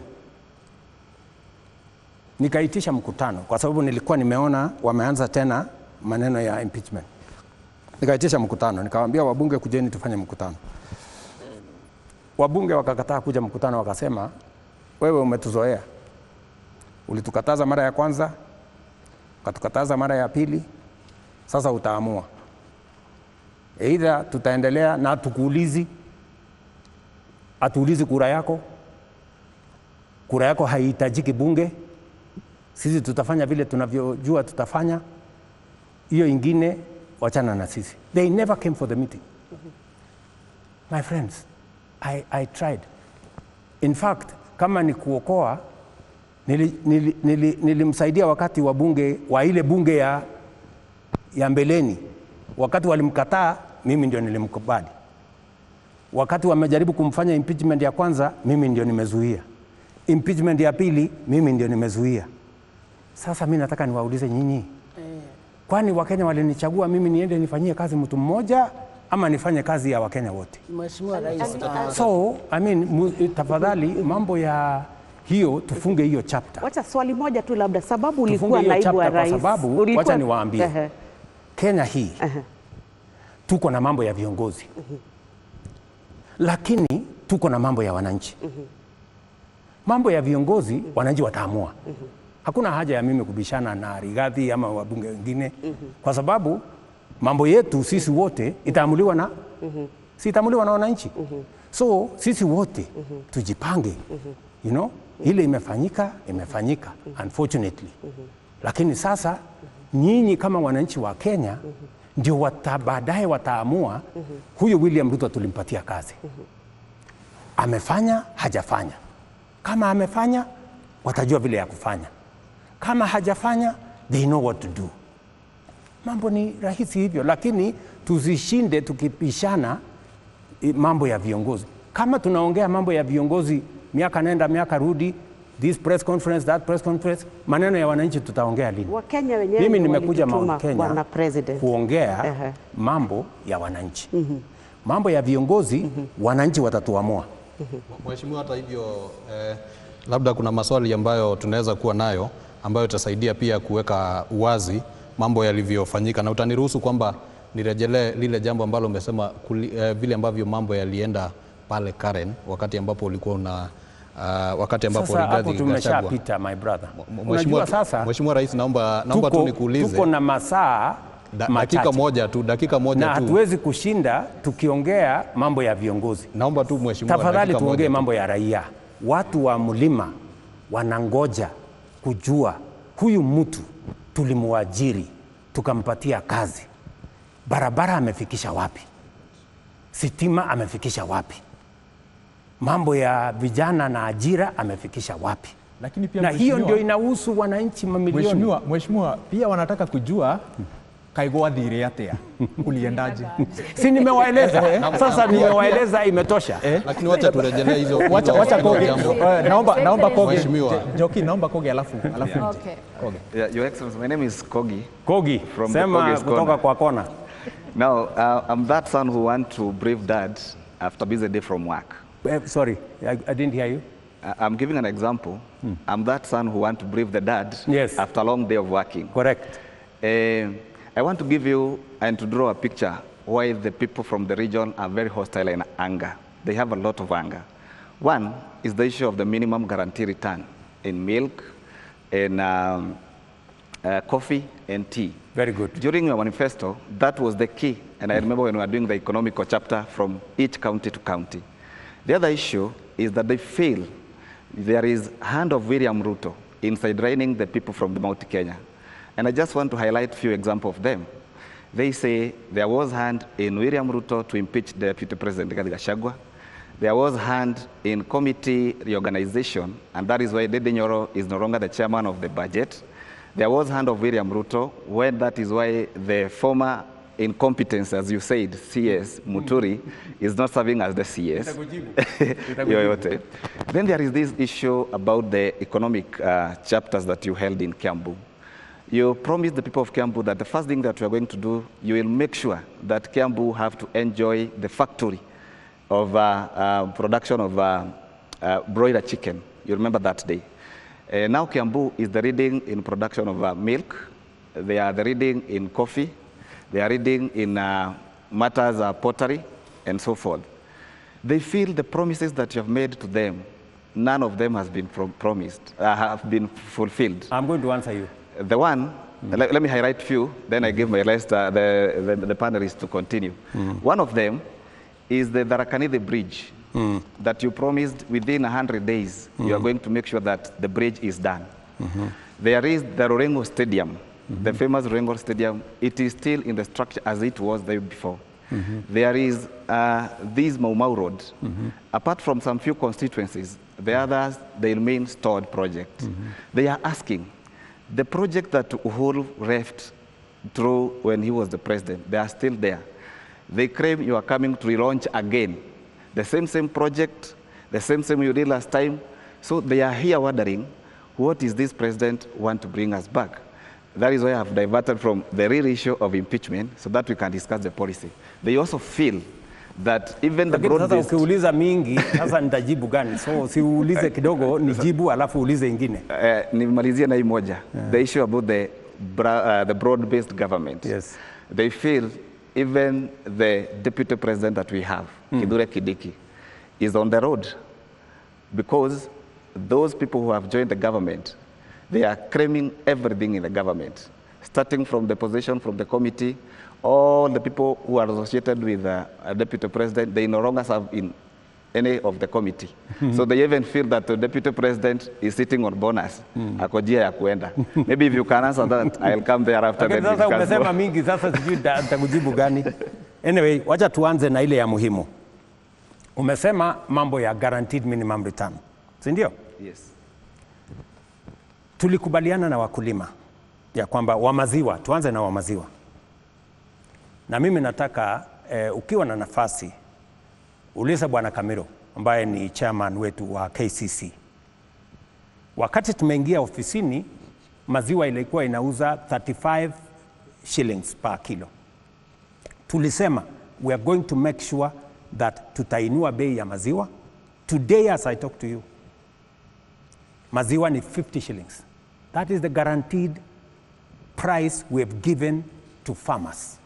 Nikaitisha mkutano kwa sababu nilikuwa nimeona wameanza tena maneno ya impeachment. Nikaitisha mkutano, nikawaambia wabunge kujeni tufanye mkutano. Wabunge wakakataa kuja mkutano, wakasema wewe umetuzoea. Ulitukataza mara ya kwanza, ukatukataza mara ya pili, sasa utaamua. Either tutaendelea na tukuulizi, atuulizi kura yako. Kura yako haihitajiki bunge. Sisi tutafanya vile tunavyojua tutafanya. Hiyo ingine wachana na sisi. They never came for the meeting. My friends, I tried. In fact, kama ni kuokoa, nilimsaidia wakati wa bunge, wa ile bunge ya mbeleni. Wakati walimkataa, mimi ndio nilimkubali. Wakati wamejaribu kumfanya impeachment ya kwanza, mimi ndio nimezuia. Impeachment ya pili, mimi ndio nimezuia. Sasa mimi nataka niwaulize nyinyi. Kwani Wakenya walinichagua mimi niende nifanyie kazi mtu mmoja ama nifanye kazi ya Wakenya wote? Mheshimiwa Rais. So, I mean, tafadhali mambo ya hiyo tufunge hiyo chapter. Wacha swali moja tu labda, sababu ulikuwa naibu wa rais. Kwa sababu wacha niwaambie. Kenya hii tuko na mambo ya viongozi. Lakini tuko na mambo ya wananchi. Mambo ya viongozi wananchi wataamua. Hakuna haja ya mimi kubishana na Rigathi ama wabunge wengine kwa sababu mambo yetu sisi wote itaamuliwa na si itaamuliwa na wananchi. So sisi wote tujipange. You know, ile imefanyika, imefanyika unfortunately. Lakini sasa nyinyi kama wananchi wa Kenya ndio baadaye wataamua huyu William Ruto tulimpatia kazi. Amefanya, hajafanya. Kama amefanya, watajua vile ya kufanya. Kama hajafanya, they know what to do. Mambo ni rahisi hivyo, lakini tuzishinde tukipishana mambo ya viongozi. Kama tunaongea mambo ya viongozi miaka nenda miaka rudi, this press conference, that press conference, maneno ya wananchi tutaongea lini? Wakenya wenyewe mimi nimekuja Mount Kenya kuongea mambo ya wananchi. Mambo ya viongozi, wananchi watatuamua. Mheshimiwa, hata hivyo labda kuna maswali ambayo tunaweza kuwa nayo ambayo itasaidia pia kuweka uwazi mambo yalivyofanyika, na utaniruhusu kwamba nirejelee lile jambo ambalo umesema vile ambavyo mambo yalienda pale Karen wakati ambapo ulikuwa una wakati ambapo Rigathi tumeshapita, my brother. Unajua sasa, Mheshimiwa Rais, naomba tu nikuulize. Tuko na masaa dakika moja tu, dakika moja na tu. Hatuwezi kushinda tukiongea mambo ya viongozi. Naomba tu mheshimiwa, tafadhali tuongee mambo ya raia. Watu wa mlima wanangoja kujua huyu mtu tulimuajiri tukampatia kazi, barabara amefikisha wapi, sitima amefikisha wapi, mambo ya vijana na ajira amefikisha wapi. Lakini pia Na hiyo mheshimiwa- ndio inahusu wananchi mamilioni. Mheshimiwa, pia wanataka kujua Kaigo athire atia, uliendaje? Si nimewaeleza sasa, nimewaeleza imetosha. Lakini wacha turejelee hizo Wacha hilo Koge. jambo. Naomba Koge. Mheshimiwa. Njoki, naomba Koge alafu Okay. Koge. Yeah, Your Excellency, my name is Kogi. Kogi, From the sema Kogi's kutoka corner. kwa kona. Now, I'm that son who want to brief dad after busy day from work. Sorry, I didn't hear you. I'm giving an example. I'm that son who want to brief the dad Yes. after a long day of working. Correct. I want to give you and to draw a picture why the people from the region are very hostile in anger. They have a lot of anger. One is the issue of the minimum guarantee return in milk, in coffee and tea. Very good. During your manifesto, that was the key. And I remember when we were doing the economical chapter from each county to county. The other issue is that they feel there is hand of William Ruto in sidelining the people from the Mount Kenya. And I just want to highlight a few examples of them. They say there was hand in William Ruto to impeach Deputy President Rigathi Gachagua. There was hand in committee reorganization, and that is why Ndindi Nyoro is no longer the chairman of the budget. There was hand of William Ruto, when that is why the former incompetence, as you said, CS Muturi, is not serving as the CS. Yoyote. Then there is this issue about the economic chapters that you held in Kiambu. You promised the people of Kiambu that the first thing that you are going to do, you will make sure that Kiambu have to enjoy the factory of production of broiler chicken. You remember that day. Now Kiambu is the leading in production of milk. They are the leading in coffee. They are leading in matters pottery and so forth. They feel the promises that you have made to them, none of them has been promised, have been fulfilled. I'm going to answer you. The one, let me highlight few, then I give my rest, the panelists to continue. One of them is the Tharaka Nithi Bridge that you promised within 100 days, you are going to make sure that the bridge is done. There is the Rurengo Stadium, the famous Rurengo Stadium. It is still in the structure as it was there before. There is this Mau Mau Road. Apart from some few constituencies, the others, they remain stored project. They are asking, the project that Uhuru left through when he was the president, they are still there. They claim you are coming to relaunch again. The same project, the same you did last time. So they are here wondering, what is this president want to bring us back? That is why I have diverted from the real issue of impeachment so that we can discuss the policy. They also feel that even the broad-based... Sasa ukiuliza mingi, sasa nitajibu gani? So siulize kidogo, nijibu alafu ulize ingine. Nimalizie na hii moja. The issue about the broad-based government. Yes. They feel even the deputy president that we have, Kithure Kindiki, is on the road because those people who have joined the government, they are claiming everything in the government, starting from the position, from the committee, all the people who are associated with a deputy president, they no longer serve in any of the committee. So they even feel that the deputy president is sitting on bonus. Akojia ya kuenda. Maybe if you can answer that, I'll come there after. Okay, sasa umesema mingi, sasa sijui nitakujibu gani. Anyway, wacha tuanze na ile ya muhimu. Umesema mambo ya guaranteed minimum return. Si ndio? Yes. Tulikubaliana na wakulima ya kwamba wa maziwa, tuanze na wa maziwa. Na mimi nataka ukiwa na nafasi uliza Bwana Kamiro ambaye ni chairman wetu wa KCC. Wakati tumeingia ofisini maziwa ilikuwa inauza 35 shillings per kilo. Tulisema we are going to make sure that tutainua bei ya maziwa. Today as I talk to you, maziwa ni 50 shillings. That is the guaranteed price we have given to farmers.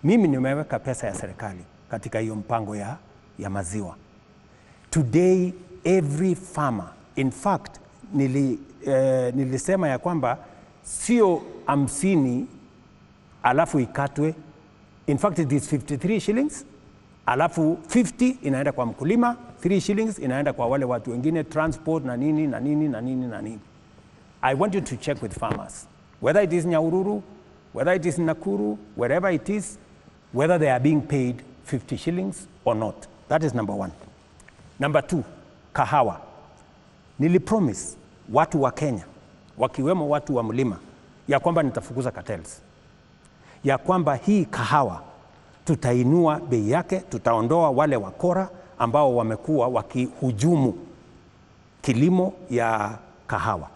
Mimi nimeweka pesa ya serikali katika hiyo mpango ya maziwa. Today every farmer, in fact nilisema ya kwamba sio 50 alafu ikatwe. In fact it is 53 shillings alafu 50 inaenda kwa mkulima, 3 shillings inaenda kwa wale watu wengine, transport na nini na nini na nini na nini. I want you to check with farmers, whether it is Nyahururu, whether it is Nakuru, wherever it is, whether they are being paid 50 shillings or not. That is number one. Number two, kahawa. Nilipromise watu wa Kenya, wakiwemo watu wa mlima, ya kwamba nitafukuza cartels, ya kwamba hii kahawa tutainua bei yake, tutaondoa wale wakora ambao wamekuwa wakihujumu kilimo ya kahawa.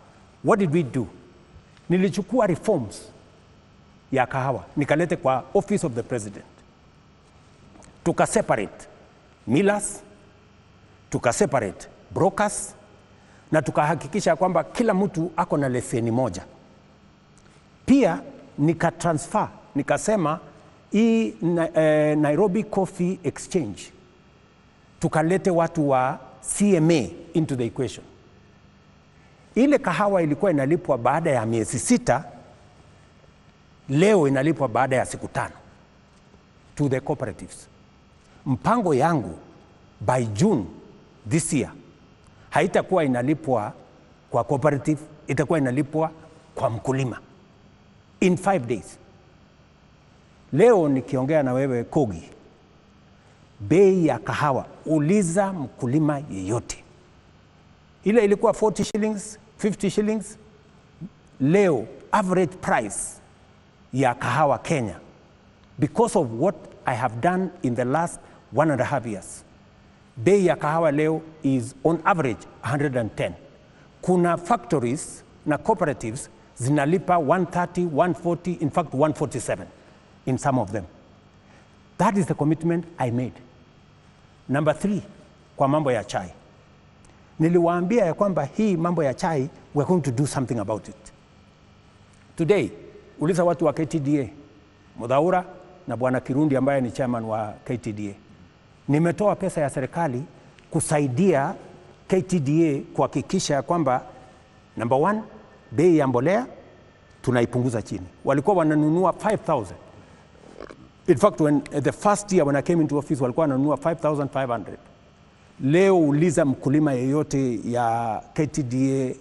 What did we do? Nilichukua reforms ya kahawa nikalete kwa Office of the President. Tuka separate millers, tuka separate brokers, na tukahakikisha kwamba kila mtu ako na leseni moja. Pia nika transfer, nikasema hii Nairobi Coffee Exchange tukalete watu wa CMA into the equation. Ile kahawa ilikuwa inalipwa baada ya miezi 6, leo inalipwa baada ya siku 5 to the cooperatives. Mpango yangu by June this year haitakuwa inalipwa kwa cooperative, itakuwa inalipwa kwa mkulima in 5 days. Leo nikiongea na wewe Kogi, bei ya kahawa, uliza mkulima yeyote, ile ilikuwa 40 shillings, 50 shillings. Leo average price ya kahawa Kenya, because of what I have done in the last 1.5 years, bei ya kahawa leo is on average 110. Kuna factories na cooperatives zinalipa 130, 140, in fact 147 in some of them. That is the commitment I made. Number 3, kwa mambo ya chai. Niliwaambia ya kwamba hii mambo ya chai, we are going to do something about it. Today, uliza watu wa KTDA, Mudhaura na Bwana Kirundi ambaye ni chairman wa KTDA. Nimetoa pesa ya serikali kusaidia KTDA kuhakikisha ya kwamba number 1, bei ya mbolea tunaipunguza chini. Walikuwa wananunua 5,000. In fact, when the first year when I came into office walikuwa wananunua 5,500. Leo uliza mkulima yeyote ya KTDA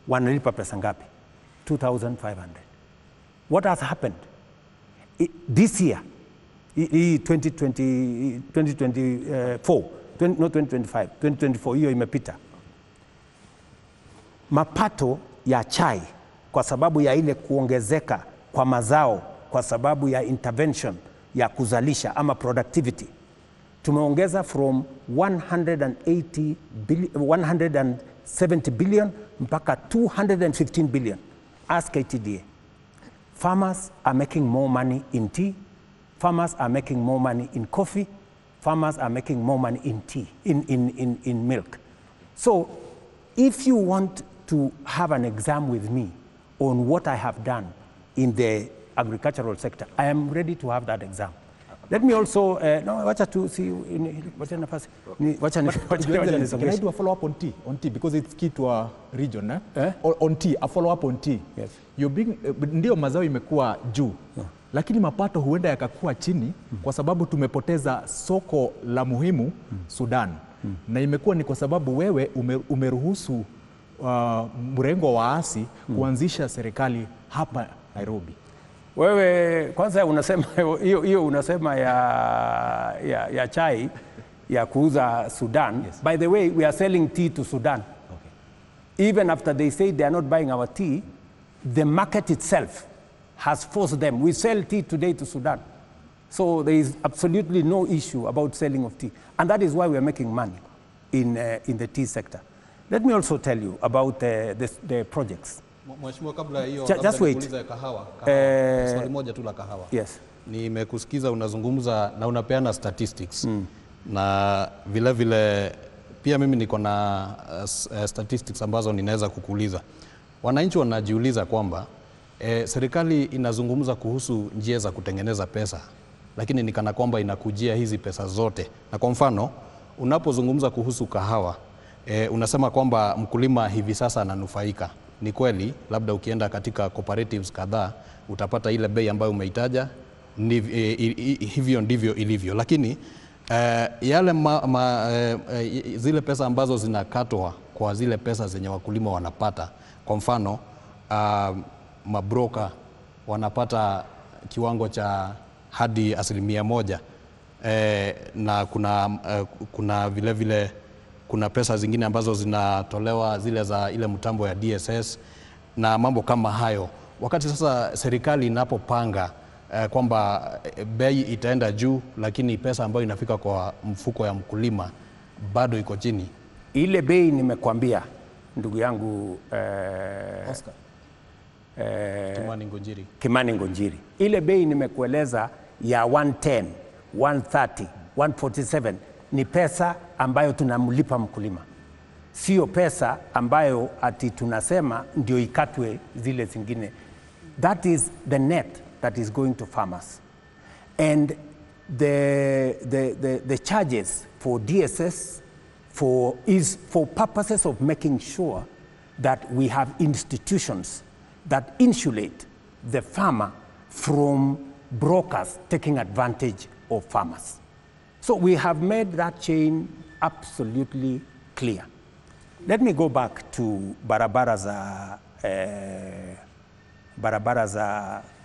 wanalipa pesa ngapi? 2,500. What has happened? This year, 2024, not 2025, 2024, hiyo imepita. Mapato ya chai kwa sababu ya ile kuongezeka kwa mazao, kwa sababu ya intervention ya kuzalisha ama productivity, tumeongeza from 170 billion mpaka 215 billion. Ask KTDA. Farmers are making more money in tea. Farmers are making more money in coffee. Farmers are making more money in tea, in milk. So if you want to have an exam with me on what I have done in the agricultural sector, I am ready to have that exam. Let me also, no, wacha tu, see, wacha nafasi, wacha. Can I do a follow-up on tea? On tea, because it's key to our region, eh? Eh? On tea, a follow-up on tea. Yes. You're being, ndio mazao imekuwa juu, yeah, lakini mapato huenda yakakuwa chini kwa sababu tumepoteza soko la muhimu Sudan. Na imekuwa ni kwa sababu wewe umeruhusu mrengo wa waasi kuanzisha serikali hapa Nairobi. Wewe kwanza unasema hiyo unasema ya chai ya kuuza Sudan. Yes. By the way, we are selling tea to Sudan. Okay. Even after they say they are not buying our tea, the market itself has forced them. We sell tea today to Sudan. So there is absolutely no issue about selling of tea. And that is why we are making money in the tea sector. Let me also tell you about the projects. Mheshimiwa, kabla hiyo, just wait. Kahawa. Swali moja tu la kahawa. Yes. Nimekusikiza unazungumza na unapeana statistics. Na vile vile pia mimi niko na statistics ambazo ninaweza kukuuliza. Wananchi wanajiuliza kwamba serikali inazungumza kuhusu njia za kutengeneza pesa, lakini ni kana kwamba inakujia hizi pesa zote. Na kwa mfano, unapozungumza kuhusu kahawa, unasema kwamba mkulima hivi sasa ananufaika. Ni kweli, labda ukienda katika cooperatives kadhaa utapata ile bei ambayo umeitaja, hivyo ndivyo ilivyo. Lakini Yale zile pesa ambazo zinakatwa kwa zile pesa zenye wakulima wanapata, kwa mfano mabroka wanapata kiwango cha hadi 1%, na kuna vile vile kuna pesa zingine ambazo zinatolewa zile za ile mtambo ya DSS na mambo kama hayo. Wakati sasa serikali inapopanga kwamba bei itaenda juu, lakini pesa ambayo inafika kwa mfuko ya mkulima bado iko chini. Ile bei nimekwambia ndugu yangu Oscar. Kimani Ngunjiri. Kimani Ngunjiri. Ile bei nimekueleza ya 110, 130, 147 ni pesa ambayo tunamlipa mkulima. Sio pesa ambayo ati tunasema ndio ikatwe zile zingine. That is the net that is going to farmers. And the charges for DSS is for purposes of making sure that we have institutions that insulate the farmer from brokers taking advantage of farmers. So we have made that chain absolutely clear. Let me go back to barabara za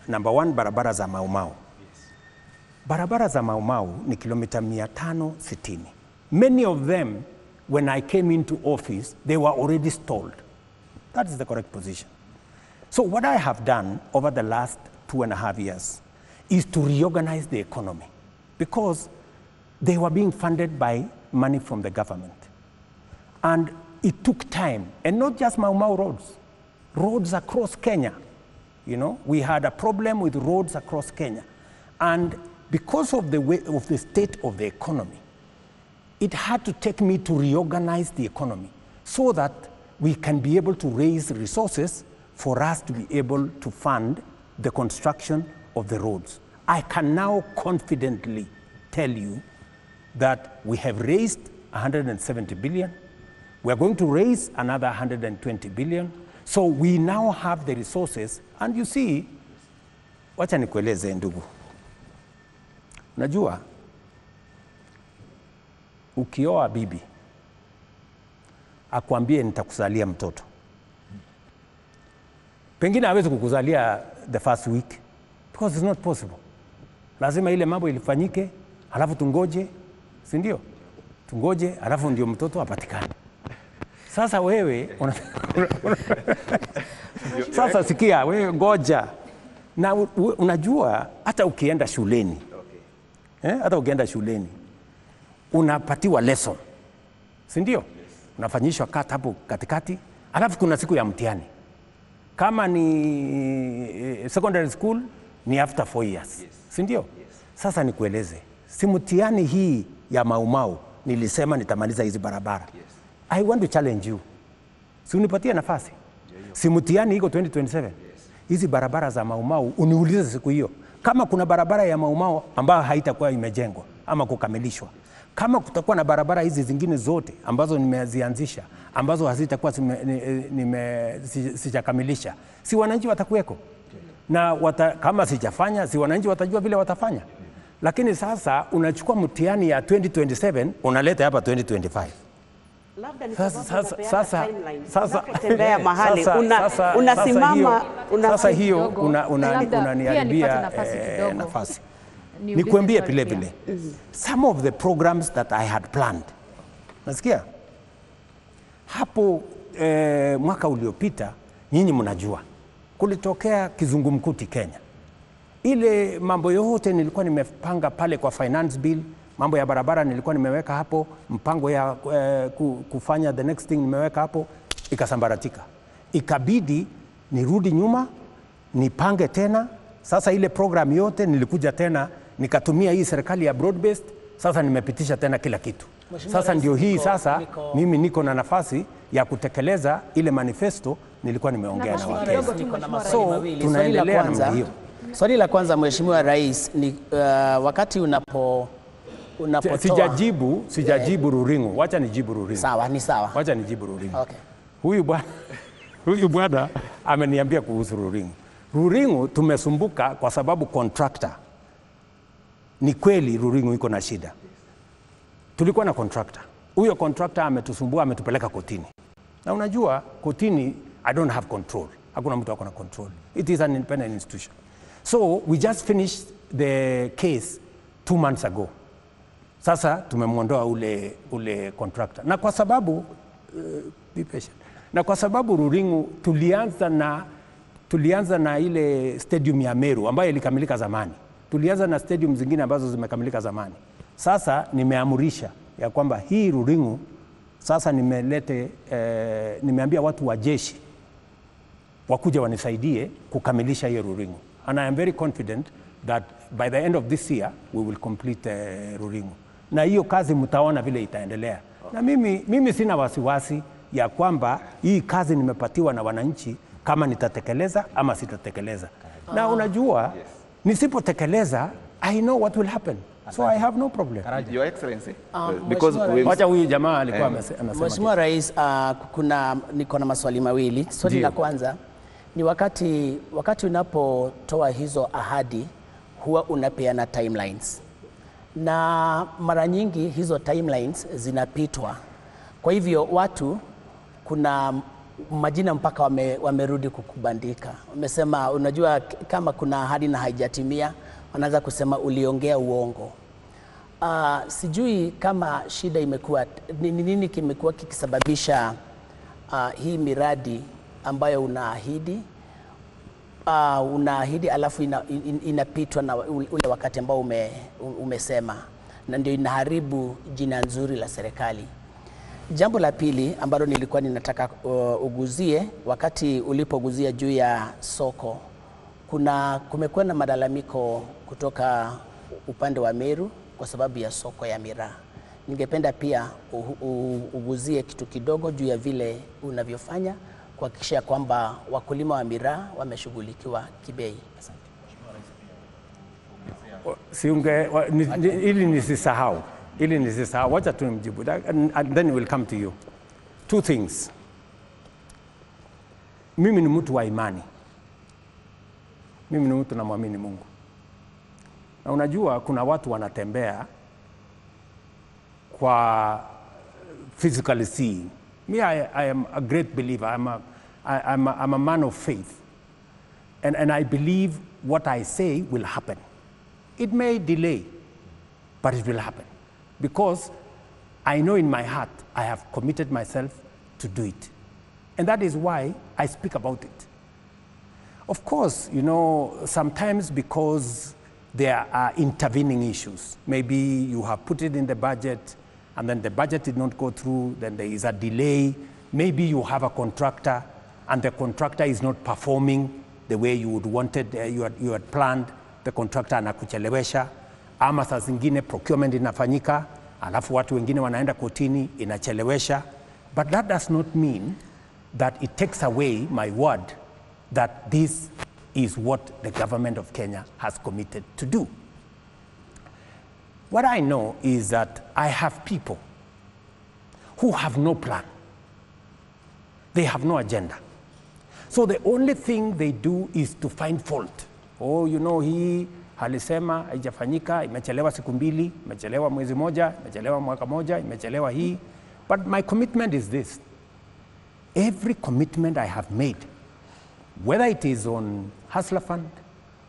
number one, barabara za Mau Mau. Yes. Barabara za Mau Mau ni kilomita 560. Many of them, when I came into office, they were already stalled. That is the correct position. So what I have done over the last 2.5 years is to reorganize the economy, because they were being funded by money from the government. And it took time, and not just Mau Mau roads, roads across Kenya. You know, we had a problem with roads across Kenya. And because of the way of the state of the economy, it had to take me to reorganize the economy so that we can be able to raise resources for us to be able to fund the construction of the roads. I can now confidently tell you that we have raised 170 billion. We are going to raise another 120 billion. So we now have the resources. And you see, wacha nikueleze ndugu. Unajua, ukioa bibi, akwambie nitakuzalia mtoto. Pengine hawezi kukuzalia the first week, because it's not possible. Lazima ile mambo ilifanyike, halafu tungoje, si ndio? Tungoje, halafu ndio mtoto apatikane. Sasa wewe, sasa sikia, wewe ngoja. Na unajua, hata ukienda shuleni, okay. Hata ukienda shuleni, unapatiwa lesson, si ndio? Yes. Unafanyishwa kata hapo katikati, halafu kuna siku ya mtihani. Kama ni secondary school, ni after 4 years. Yes. Si ndio? Yes. Sasa nikueleze, si mtihani hii ya Mau Mau, nilisema nitamaliza hizi barabara. Yes. I want to challenge you. Si unipatie nafasi. Si mtihani iko 2027. Yes. Hizi barabara za Mau Mau uniulize siku hiyo. Kama kuna barabara ya Mau Mau ambayo haitakuwa imejengwa ama kukamilishwa. Kama kutakuwa na barabara hizi zingine zote ambazo nimezianzisha, ambazo hazitakuwa sijakamilisha, si wananchi watakuweko? Na kama sijafanya, si wananchi watajua vile watafanya. Lakini sasa unachukua mtihani ya 2027 unaleta hapa 2025. Labda ni sababu unapotembea mahali unasimama sasa hiyo unaniharibia nafasi. Nikuambie vile vile, some of the programs that I had planned. Nasikia? Hapo mwaka uliopita, nyinyi mnajua, kulitokea kizungumkuti Kenya. Ile mambo yote nilikuwa nimepanga pale kwa finance bill, mambo ya barabara nilikuwa nimeweka hapo, mpango ya kufanya the next thing nimeweka hapo, ikasambaratika. Ikabidi nirudi nyuma, nipange tena. Sasa ile program yote nilikuja tena, nikatumia hii serikali ya broad based, sasa nimepitisha tena kila kitu. Sasa ndio hii sasa mimi niko na nafasi ya kutekeleza ile manifesto nilikuwa nimeongea na Wakenya. So tunaendelea namna hiyo. Swali la kwanza Mheshimiwa Rais ni wakati unapotoa sijajibu Ruringu. Wacha nijibu Ruringu. Sawa, ni sawa. Wacha nijibu Ruringu. Okay. Huyu bwana ameniambia kuhusu Ruringu. Ruringu tumesumbuka kwa sababu contractor. Ni kweli Ruringu iko na shida. Tulikuwa na contractor. Huyo contractor ametusumbua, ametupeleka kotini. Na unajua kotini, I don't have control. Hakuna mtu ako na control. It is an independent institution. So we just finished the case 2 months ago. Sasa tumemwondoa ule contractor. Na kwa sababu be patient. Na kwa sababu Ruringu tulianza na ile stadium ya Meru ambayo ilikamilika zamani. Tulianza na stadium zingine ambazo zimekamilika zamani. Sasa nimeamurisha ya kwamba hii Ruringu sasa nimelete, nimeambia watu wa jeshi wakuja wanisaidie kukamilisha hiyo Ruringu. And I am very confident that by the end of this year we will complete Ruringu. Na hiyo kazi mtaona vile itaendelea. Na mimi sina wasiwasi ya kwamba hii kazi nimepatiwa na wananchi kama nitatekeleza ama sitatekeleza. Na unajua, nisipotekeleza, I know what will happen. So I have no problem. Your Excellency, because wacha huyu jamaa alikuwa anasema. Mheshimiwa Rais, niko na maswali mawili. Swali la kwanza ni wakati unapotoa hizo ahadi huwa unapeana timelines. Na mara nyingi hizo timelines zinapitwa. Kwa hivyo watu kuna majina mpaka wamerudi kukubandika. Wamesema unajua kama kuna ahadi na haijatimia, wanaanza kusema uliongea uongo. Sijui kama shida imekuwa ni nini kimekuwa kikisababisha hii miradi ambayo unaahidi alafu inapitwa na ule wakati ambao umesema, na ndio inaharibu jina nzuri la serikali. Jambo la pili ambalo nilikuwa ninataka uguzie, wakati ulipoguzia juu ya soko, kumekuwa na malalamiko kutoka upande wa Meru kwa sababu ya soko ya miraa. Ningependa pia uguzie kitu kidogo juu ya vile unavyofanya kuhakikisha kwamba wakulima wa miraa wameshughulikiwa kibei. Asante. Ili nisisahau, wacha tumjibu, and then we'll come to you. Two things. Mimi ni mtu wa imani. Mimi ni mtu namwamini Mungu. Na unajua kuna watu wanatembea kwa physically seeing. Me, I am a great believer. I'm a man of faith. And I believe what I say will happen. It may delay, but it will happen. Because I know in my heart I have committed myself to do it. And that is why I speak about it. Of course, you know, sometimes because there are intervening issues. Maybe you have put it in the budget, and then the budget did not go through, then there is a delay. Maybe you have a contractor, and the contractor is not performing the way you would wanted, you had planned. The contractor anakuchelewesha. Ama saa zingine procurement inafanyika, alafu watu wengine wanaenda kotini, inachelewesha. But that does not mean that it takes away my word that this is what the government of Kenya has committed to do. What I know is that I have people who have no plan. They have no agenda. So the only thing they do is to find fault. Oh, you know, he alisema haijafanyika, imechelewa siku mbili, imechelewa mwezi moja, imechelewa mwaka moja, imechelewa hii. But my commitment is this. Every commitment I have made, whether it is on Hustler Fund,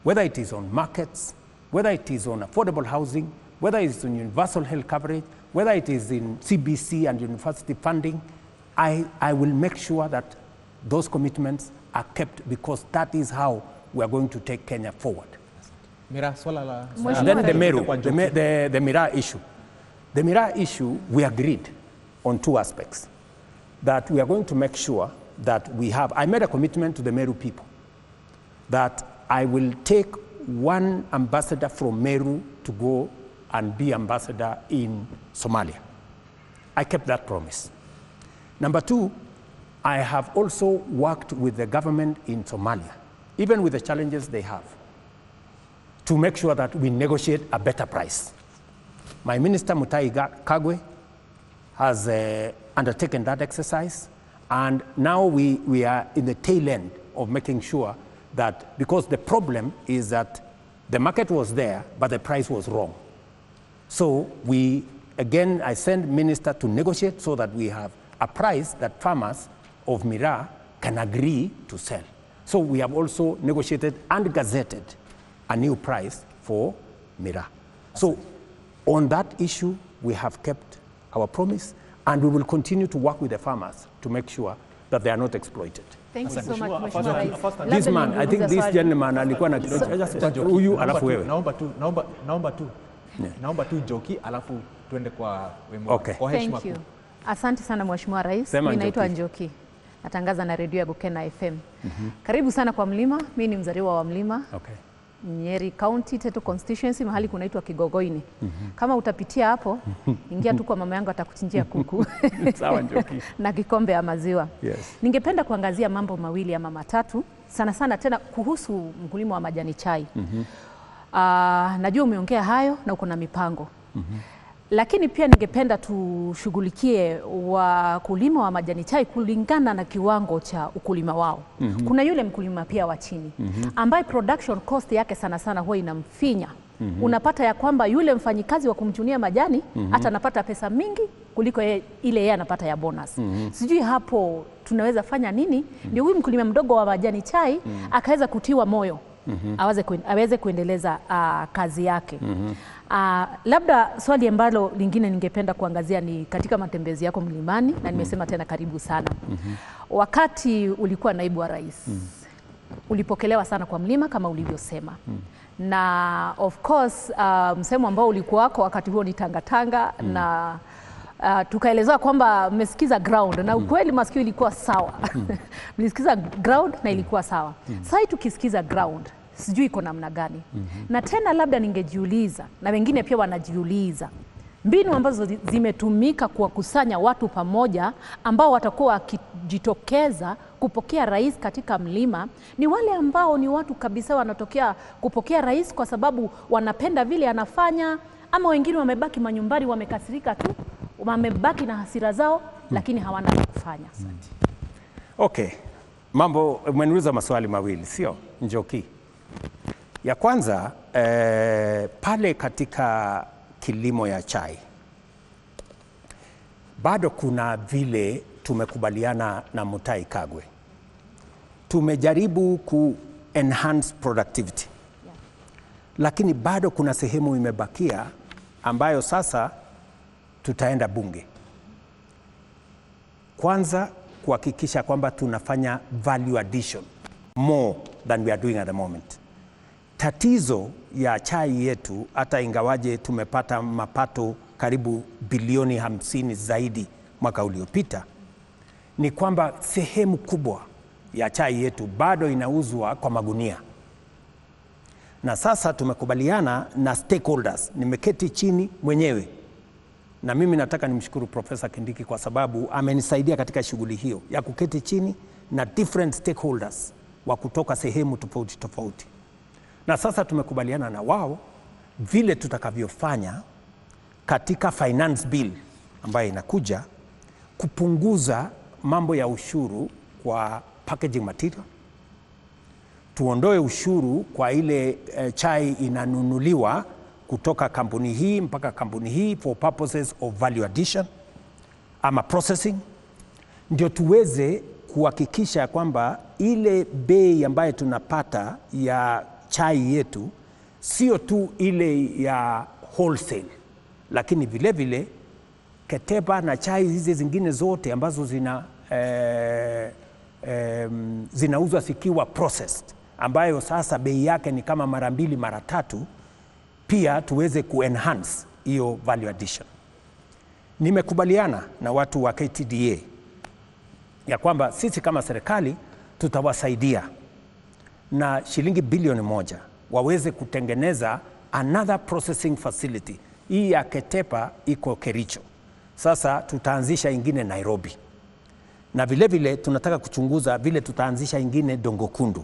whether it is on markets, whether it is on affordable housing, whether it is on universal health coverage, whether it is in CBC and university funding, I will make sure that those commitments are kept, because that is how we are going to take Kenya forward. And then the Meru, the Miraa issue. The Miraa issue, we agreed on two aspects. That we are going to make sure that we have, I made a commitment to the Meru people that I will take one ambassador from Meru to go and be ambassador in Somalia. I kept that promise. Number two, I have also worked with the government in Somalia, even with the challenges they have, to make sure that we negotiate a better price. My minister, Mutahi Kagwe, has undertaken that exercise, and now we are in the tail end of making sure that, because the problem is that the market was there, but the price was wrong. So we Again, I send minister to negotiate so that we have a price that farmers of miraa can agree to sell. So we have also negotiated and gazetted a new price for miraa. So on that issue, we have kept our promise, and we will continue to work with the farmers to make sure that they are not exploited. Thank you so much, Mheshimiwa Rais. This man, I think this gentleman alikuwa na huyu alafu wewe. Naomba tu Njoki alafu tuende kwa Wemo. Okay. Kwa heshima. Thank you. Asante sana Mheshimiwa Rais. Mimi naitwa Njoki. Natangaza na redio ya Gukena FM. Karibu sana kwa Mlima. Mimi ni mzaliwa wa Mlima. Okay. Nyeri County, Tetu Constituency, mahali kunaitwa Kigogoini. Kama utapitia hapo, ingia tu kwa mama yangu atakuchinjia kuku. Sawa Njoki. Na kikombe ya maziwa. Yes. Ningependa kuangazia mambo mawili ama matatu, sana sana tena kuhusu mkulima wa majani chai. Najua umeongea hayo na uko na mipango. Lakini pia ningependa tushughulikie wakulima wa majani chai kulingana na kiwango cha ukulima wao. Kuna yule mkulima pia wa chini ambaye production cost yake sana sana huwa inamfinya. Unapata ya kwamba yule mfanyikazi wa kumchunia majani hata anapata pesa mingi kuliko ile yeye anapata ya bonus. Sijui hapo tunaweza fanya nini ndio huyu mkulima mdogo wa majani chai akaweza kutiwa moyo aweze kuendeleza kazi yake. Labda swali ambalo lingine ningependa kuangazia ni katika matembezi yako mlimani, na nimesema tena karibu sana. Wakati ulikuwa naibu wa rais, ulipokelewa sana kwa mlima kama ulivyosema. Na of course msemo ambao ulikuwa wako wakati huo ni tangatanga na tukaelezewa kwamba mmesikiza ground na ukweli masikio ilikuwa sawa. Mlisikiza ground na ilikuwa sawa. Sasa tukisikiza ground sijui iko namna gani. Na tena labda ningejiuliza na wengine pia wanajiuliza mbinu ambazo zimetumika kuwakusanya watu pamoja ambao watakuwa wakijitokeza kupokea rais katika mlima ni wale ambao ni watu kabisa wanatokea kupokea rais kwa sababu wanapenda vile anafanya, ama wengine wamebaki manyumbani wamekasirika tu, wamebaki na hasira zao lakini hawana la kufanya. Okay. Mambo umeniuliza maswali mawili, sio Njoki? Ya kwanza pale katika kilimo ya chai bado kuna vile tumekubaliana na Mutahi Kagwe. Tumejaribu ku enhance productivity. Yeah. Lakini bado kuna sehemu imebakia ambayo sasa tutaenda bunge. Kwanza kuhakikisha kwamba tunafanya value addition more than we are doing at the moment. Tatizo ya chai yetu, hata ingawaje tumepata mapato karibu bilioni 50 zaidi mwaka uliopita, ni kwamba sehemu kubwa ya chai yetu bado inauzwa kwa magunia. Na sasa tumekubaliana na stakeholders, nimeketi chini mwenyewe. Na mimi nataka nimshukuru Profesa Kindiki kwa sababu amenisaidia katika shughuli hiyo ya kuketi chini na different stakeholders wa kutoka sehemu tofauti tofauti. Na sasa tumekubaliana na wao vile tutakavyofanya katika finance bill ambayo inakuja kupunguza mambo ya ushuru kwa packaging material. Tuondoe ushuru kwa ile chai inanunuliwa kutoka kampuni hii mpaka kampuni hii for purposes of value addition ama processing, ndio tuweze kuhakikisha kwamba ile bei ambayo tunapata ya chai yetu sio tu ile ya wholesale, lakini vile vile Ketepa na chai hizi zingine zote ambazo zinauzwa zikiwa processed, ambayo sasa bei yake ni kama mara mbili mara tatu, pia tuweze kuenhance hiyo value addition. Nimekubaliana na watu wa KTDA ya kwamba sisi kama serikali tutawasaidia na shilingi bilioni 1 waweze kutengeneza another processing facility. Hii ya Ketepa iko Kericho. Sasa tutaanzisha ingine Nairobi. Na vile vile tunataka kuchunguza vile tutaanzisha ingine Dongokundu,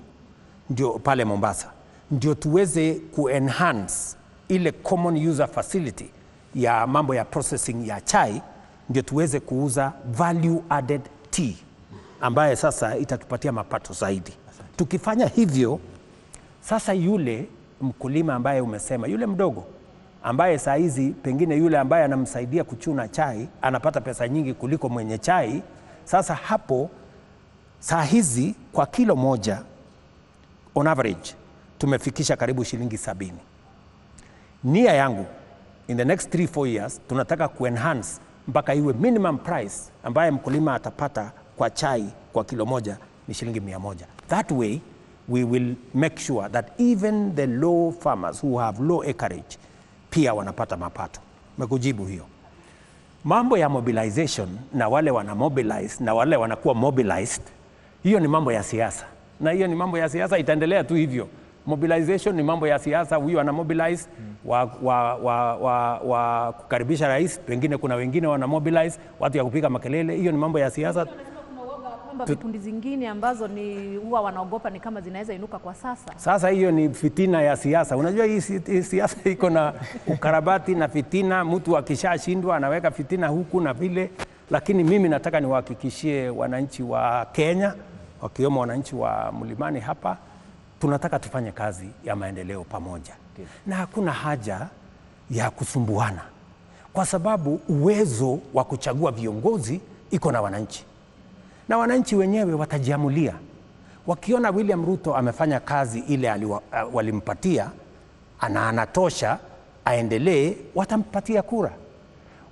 ndio pale Mombasa, ndio tuweze kuenhance ile common user facility ya mambo ya processing ya chai, ndio tuweze kuuza value added tea ambaye sasa itatupatia mapato zaidi. Tukifanya hivyo sasa, yule mkulima ambaye umesema yule mdogo ambaye saa hizi pengine yule ambaye anamsaidia kuchuna chai anapata pesa nyingi kuliko mwenye chai. Sasa hapo saa hizi kwa kilo moja on average tumefikisha karibu shilingi 70. Nia yangu in the next 3-4 years tunataka kuenhance mpaka iwe minimum price ambaye mkulima atapata kwa chai kwa kilo moja ni shilingi 100. That way we will make sure that even the low farmers who have low acreage pia wanapata mapato. Mekujibu hiyo. Mambo ya mobilization na wale wana mobilize na wale wanakuwa mobilized, hiyo ni mambo ya siasa. Na hiyo ni mambo ya siasa, itaendelea tu hivyo. Mobilization ni mambo ya siasa, huyu ana mobilize wa kukaribisha rais, pengine kuna wengine wana mobilize watu ya kupiga makelele, hiyo ni mambo ya siasa. Kwamba vikundi zingine ambazo ni huwa wanaogopa ni kama zinaweza inuka kwa sasa. Sasa hiyo ni fitina ya siasa. Unajua hii siasa iko na ukarabati na fitina, mtu akishashindwa anaweka fitina huku na vile. Lakini mimi nataka niwahakikishie wananchi wa Kenya, wakiwemo wananchi wa Mlimani hapa, tunataka tufanye kazi ya maendeleo pamoja. Na hakuna haja ya kusumbuana, kwa sababu uwezo wa kuchagua viongozi iko na wananchi. Na wananchi wenyewe watajiamulia. Wakiona William Ruto amefanya kazi ile walimpatia, anatosha, aendelee, watampatia kura.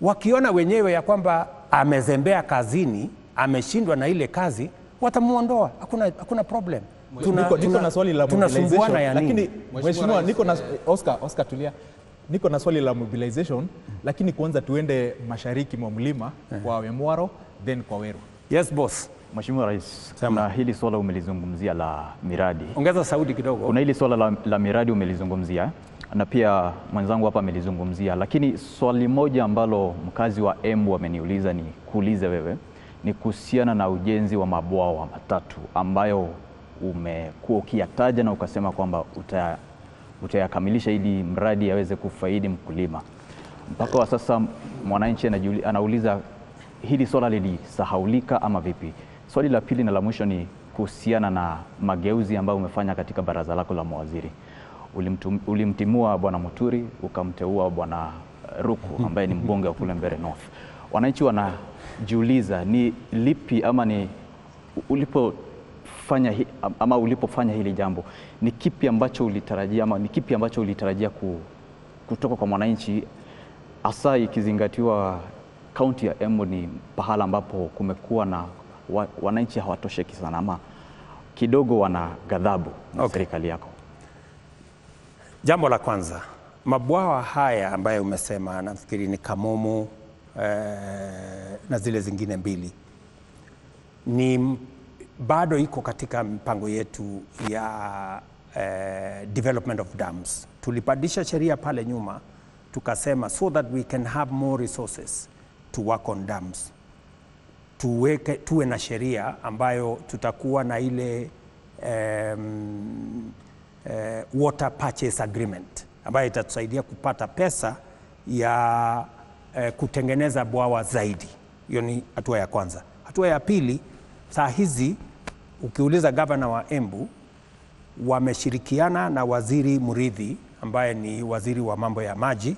Wakiona wenyewe ya kwamba amezembea kazini, ameshindwa na ile kazi, watamuondoa. Hakuna problem. Niko na swali la mobilization, lakini mheshimiwa, niko na Oscar tulia. Niko na swali la mobilization, lakini kwanza tuende mashariki mwa mlima kwa Wemwaro then kwa Weru. Yes boss. Mheshimiwa Rais, kuna hili swala umelizungumzia la miradi. Ongeza sauti kidogo. Kuna hili swala la miradi umelizungumzia na pia mwenzangu hapa amelizungumzia, lakini swali moja ambalo mkazi wa Embu ameniuliza ni kuulize wewe ni kuhusiana na ujenzi wa mabwawa matatu ambayo umekuwa ukiyataja na ukasema kwamba utayakamilisha ili mradi aweze kufaidi mkulima. Mpaka wa sasa mwananchi anauliza hili swala lilisahaulika ama vipi? Swali la pili na la mwisho ni kuhusiana na mageuzi ambayo umefanya katika baraza lako la mawaziri. Ulimtimua Bwana Muturi, ukamteua Bwana Ruku ambaye ni mbunge wa kule Mbeere North. Wananchi wanajiuliza ni lipi ama ni ulipofanya hili jambo, ni kipi ambacho ulitarajia ama ni kipi ambacho ulitarajia kutoka kwa mwananchi, hasa ikizingatiwa kaunti ya Embu ni pahala ambapo kumekuwa na wananchi hawatosheki sana ama kidogo wana ghadhabu na serikali yako? Jambo la kwanza, mabwawa haya ambayo umesema nafikiri ni Kamomo na zile zingine mbili, ni bado iko katika mpango yetu ya development of dams. Tulipandisha sheria pale nyuma tukasema so that we can have more resources to work on dams. Tuwe na sheria ambayo tutakuwa na ile water purchase agreement ambayo itatusaidia kupata pesa ya kutengeneza bwawa zaidi. Hiyo ni hatua ya kwanza. Hatua ya pili, saa hizi ukiuliza gavana wa Embu, wameshirikiana na Waziri Murithi ambaye ni waziri wa mambo ya maji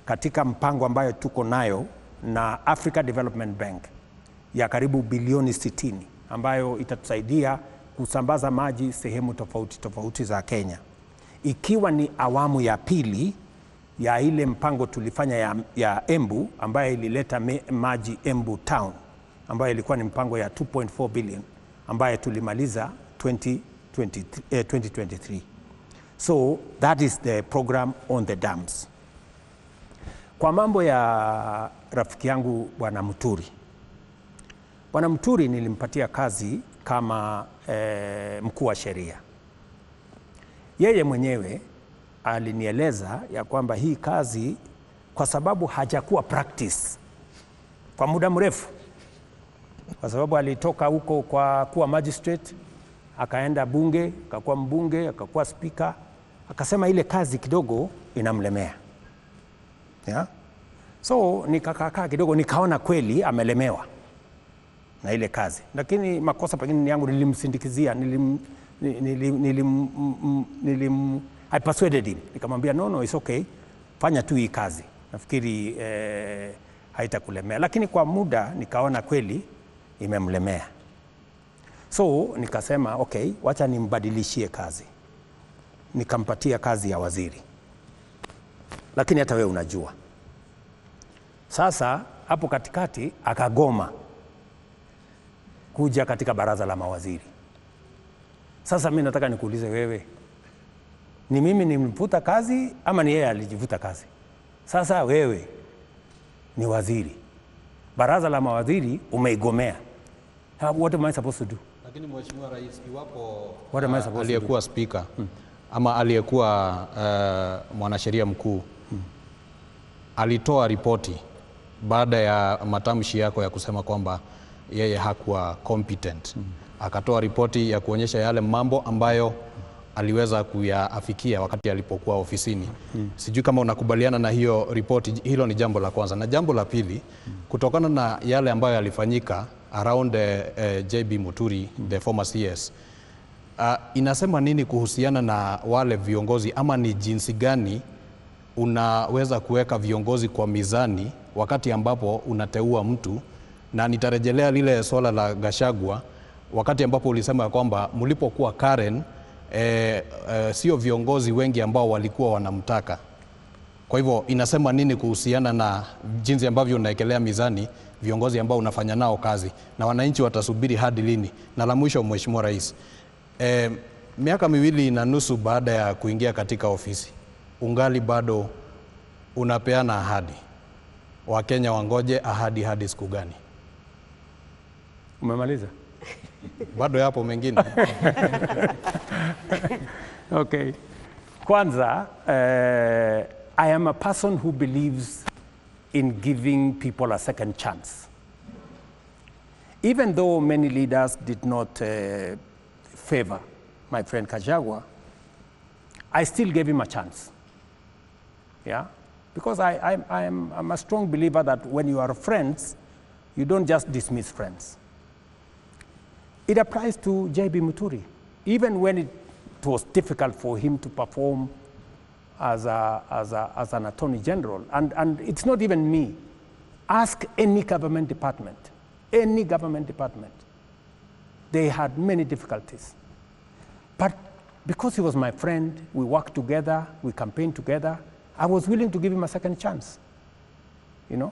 katika mpango ambayo tuko nayo na Africa Development Bank ya karibu bilioni 60 ambayo itatusaidia kusambaza maji sehemu tofauti tofauti za Kenya, ikiwa ni awamu ya pili ya ile mpango tulifanya ya Embu ambayo ilileta maji Embu Town, ambayo ilikuwa ni mpango ya 2.4 billion ambayo tulimaliza 2023. So that is the program on the dams. Kwa mambo ya rafiki yangu Bwana Muturi. Bwana Muturi nilimpatia kazi kama mkuu wa sheria. Yeye mwenyewe alinieleza ya kwamba hii kazi kwa sababu hajakuwa practice kwa muda mrefu, kwa sababu alitoka huko kwa kuwa magistrate, akaenda bunge, akakuwa mbunge, akakuwa speaker, akasema ile kazi kidogo inamlemea. Yeah? So nikakaa kidogo nikaona kweli amelemewa na ile kazi. Lakini makosa pengine ni yangu, nilimsindikizia, I persuaded him. Nikamwambia no, it's okay. Fanya tu hii kazi. Nafikiri haitakulemea. Lakini kwa muda nikaona kweli imemlemea. So nikasema okay, wacha nimbadilishie kazi. Nikampatia kazi ya waziri. Lakini hata wewe unajua. Sasa hapo katikati akagoma kuja katika baraza la mawaziri. Sasa mimi nataka nikuulize wewe, ni mimi nimemfuta kazi ama ni yeye alijivuta kazi? Sasa wewe ni waziri, baraza la mawaziri umeigomea. What am I supposed to do? Lakini Mheshimiwa Rais, iwapo aliyekuwa speaker ama aliyekuwa mwanasheria mkuu alitoa ripoti baada ya matamshi yako ya kusema kwamba yeye hakuwa competent, akatoa ripoti ya kuonyesha yale mambo ambayo aliweza kuyaafikia wakati alipokuwa ofisini. Sijui kama unakubaliana na hiyo ripoti. Hilo ni jambo la kwanza. Na jambo la pili, kutokana na yale ambayo yalifanyika around JB Muturi, the former CS, inasema nini kuhusiana na wale viongozi, ama ni jinsi gani unaweza kuweka viongozi kwa mizani wakati ambapo unateua mtu? Na nitarejelea lile swala la Gachagua, wakati ambapo ulisema kwamba mlipokuwa Karen, sio viongozi wengi ambao walikuwa wanamtaka. Kwa hivyo inasema nini kuhusiana na jinsi ambavyo unaekelea mizani viongozi ambao unafanya nao kazi, na wananchi watasubiri hadi lini? Na la mwisho, Mheshimiwa Rais, miaka 2.5 baada ya kuingia katika ofisi, ungali bado unapeana ahadi. Wakenya wangoje ahadi hadi siku gani? Umemaliza? Bado yapo mengine. Okay. Kwanza, I am a person who believes in giving people a second chance. Even though many leaders did not favor my friend Gachagua, I still gave him a chance. Yeah? Because I'm a strong believer that when you are friends, you don't just dismiss friends. It applies to JB Muturi. Even when it was difficult for him to perform as an attorney general, and it's not even me. Ask any government department, any government department. They had many difficulties. But because he was my friend, we worked together, we campaigned together, I was willing to give him a second chance, you know?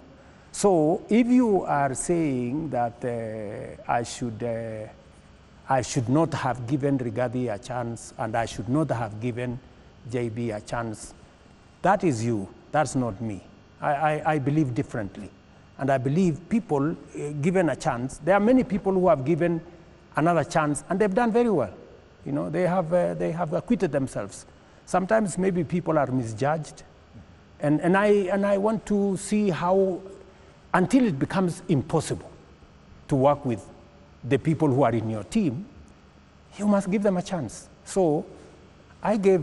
So if you are saying that I should not have given Rigathi a chance and I should not have given JB a chance, that is you, that's not me. I believe differently. And I believe people given a chance, there are many people who have given another chance and they've done very well. You know, they have acquitted themselves. Sometimes maybe people are misjudged. And I want to see how, until it becomes impossible to work with the people who are in your team, you must give them a chance. So I gave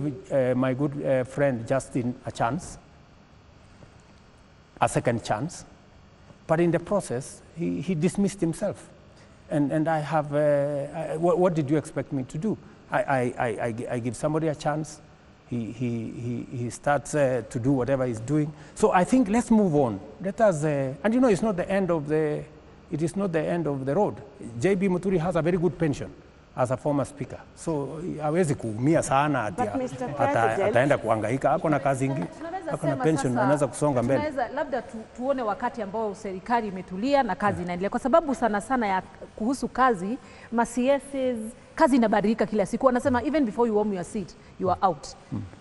my good friend Justin a chance, a second chance, but in the process, he dismissed himself. And I have, what did you expect me to do? I give somebody a chance. He starts to do whatever he's doing. So I think let's move on. Let us, and you know, it's not the end of the, it is not the end of the road. JB Muturi has a very good pension as a former speaker. So hawezi kuumia sana ati ataenda kuhangaika, ako na kazi nyingi, ako na pension, anaweza kusonga mbele. Tunaweza labda tuone wakati ambao serikali imetulia na kazi inaendelea, kwa sababu sana sana ya kuhusu kazi, ma CSs, kazi inabadilika kila siku. Wanasema even before you warm your seat, you are out.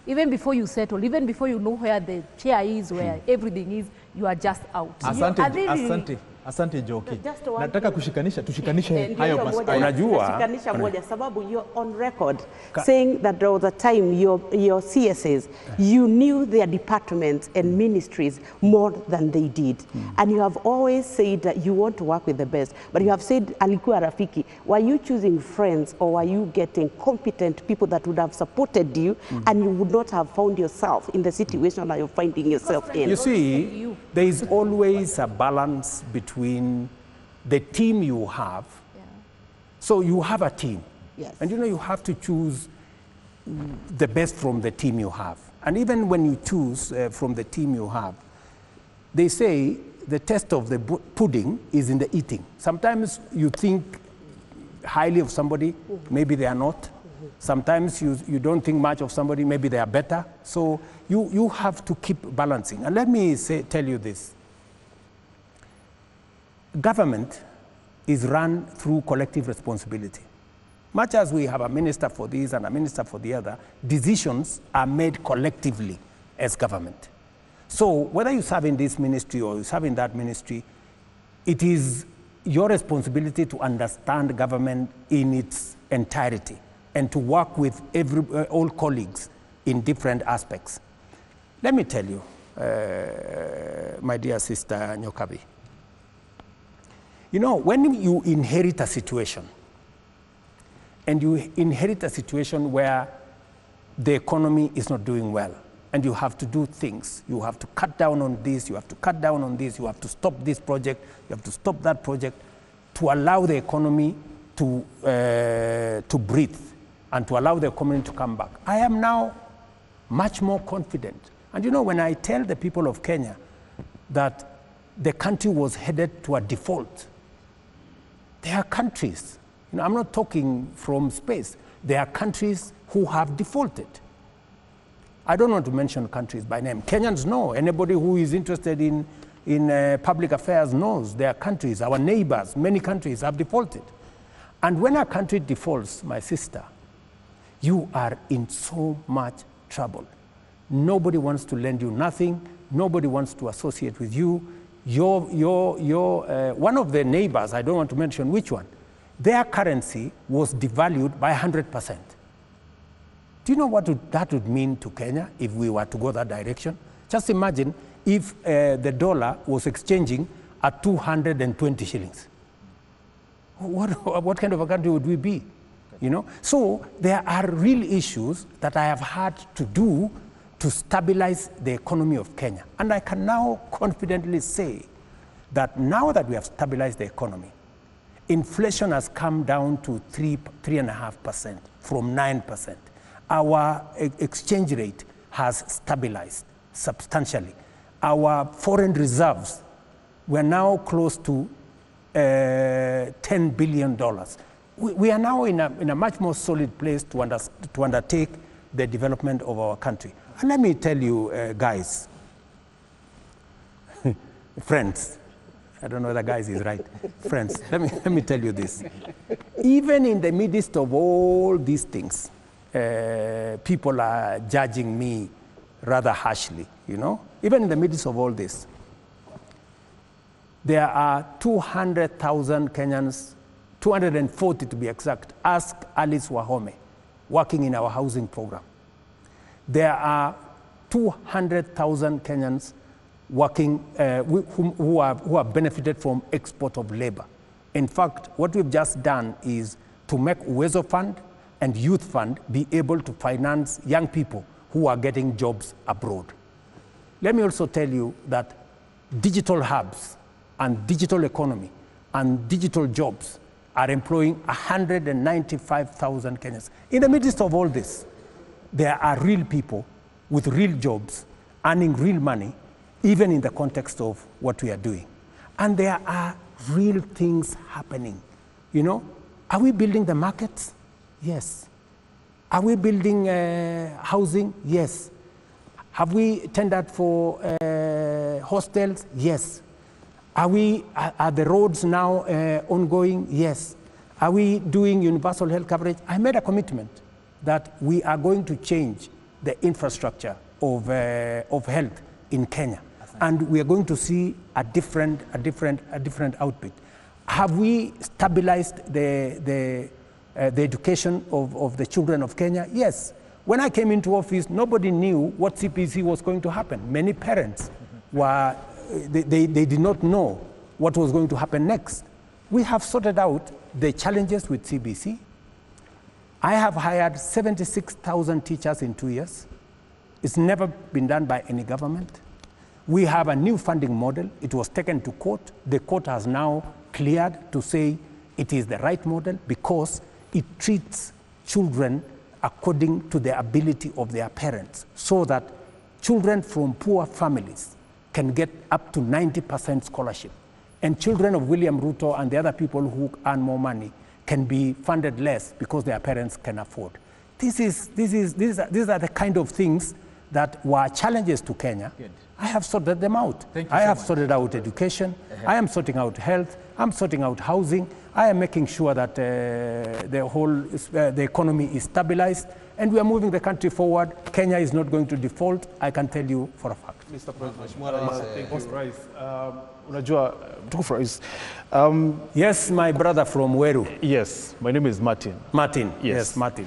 Even before you settle, even before you know where the chair is, where everything is, you are just out. Asante, asante. Asante Njoki. Nataka kushikanisha, tushikanishe hayo maswali. Unajua, tushikanisha moja sababu you're on record saying that there was a time your CSs, you knew their departments and ministries more than they did. And you have always said that you want to work with the best, but you have said alikuwa rafiki. Were you choosing friends or were you getting competent people that would have supported you and you would not have found yourself in the situation that you're finding yourself in? You see, there is always a balance between the team you have. Yeah. So you have a team. Yes. And you know, you have to choose the best from the team you have. And even when you choose from the team you have, they say the test of the pudding is in the eating. Sometimes you think highly of somebody, maybe they are not. Sometimes you don't think much of somebody, maybe they are better. So you have to keep balancing. And let me tell you this. Government is run through collective responsibility. Much as we have a minister for this and a minister for the other, decisions are made collectively as government. So whether you serve in this ministry or you serve in that ministry, it is your responsibility to understand government in its entirety and to work with all colleagues in different aspects. Let me tell you, my dear sister Nyokabi, you know, when you inherit a situation, and you inherit a situation where the economy is not doing well, and you have to do things. You have to cut down on this, you have to cut down on this, you have to stop this project, you have to stop that project, to allow the economy to breathe and to allow the economy to come back. I am now much more confident. And you know, when I tell the people of Kenya that the country was headed to a default, there are countries, you know, I'm not talking from space, there are countries who have defaulted. I don't want to mention countries by name. Kenyans know. Anybody who is interested in public affairs knows there are countries, our neighbors, many countries have defaulted. And when a country defaults, my sister, you are in so much trouble. Nobody wants to lend you nothing. Nobody wants to associate with you. One of the neighbors, I don't want to mention which one, their currency was devalued by 100%. Do you know what that would mean to Kenya if we were to go that direction? Just imagine if the dollar was exchanging at 220 shillings. What kind of a country would we be? You know? So there are real issues that I have had to do to stabilize the economy of Kenya. And I can now confidently say that now that we have stabilized the economy, inflation has come down to 3.5% from 9%. Our exchange rate has stabilized substantially. Our foreign reserves were now close to $10 billion. We are now in a much more solid place to undertake the development of our country. And let me tell you, guys, friends, I don't know whether guys is right, friends, let me tell you this. Even in the midst of all these things, people are judging me rather harshly, you know? Even in the midst of all this, there are 200,000 Kenyans, 240 to be exact, ask Alice Wahome, working in our housing program. There are 200,000 Kenyans working, who have benefited from export of labor. In fact, what we've just done is to make Uwezo Fund and Youth Fund be able to finance young people who are getting jobs abroad. Let me also tell you that digital hubs and digital economy and digital jobs are employing 195,000 Kenyans. In the midst of all this, there are real people with real jobs earning real money, even in the context of what we are doing. And there are real things happening. You know, are we building the markets? Yes. Are we building housing? Yes. Have we tendered for hostels? Yes. Are the roads now ongoing? Yes. Are we doing universal health coverage? I made a commitment that we are going to change the infrastructure of health in Kenya. And we are going to see a different output. Have we stabilized the education of the children of Kenya? Yes. When I came into office, nobody knew what CPC was going to happen. Many parents were, they did not know what was going to happen next. We have sorted out the challenges with CBC. I have hired 76,000 teachers in 2 years. It's never been done by any government. We have a new funding model. It was taken to court. The court has now cleared to say it is the right model because it treats children according to the ability of their parents, so that children from poor families can get up to 90% scholarship. And children of William Ruto and the other people who earn more money can be funded less because their parents can afford. These are the kind of things that were challenges to Kenya. Good. I have sorted them out. Thank you I so have much. Sorted out education. I am sorting out health. I'm sorting out housing. I am making sure that the whole the economy is stabilized, and we are moving the country forward. Kenya is not going to default. I can tell you for a fact. Mr. President, thank you, Rais. Unajua, mtukufu Rais. Yes, my brother from Weru. Yes, my name is Martin. Martin. Yes, yes Martin.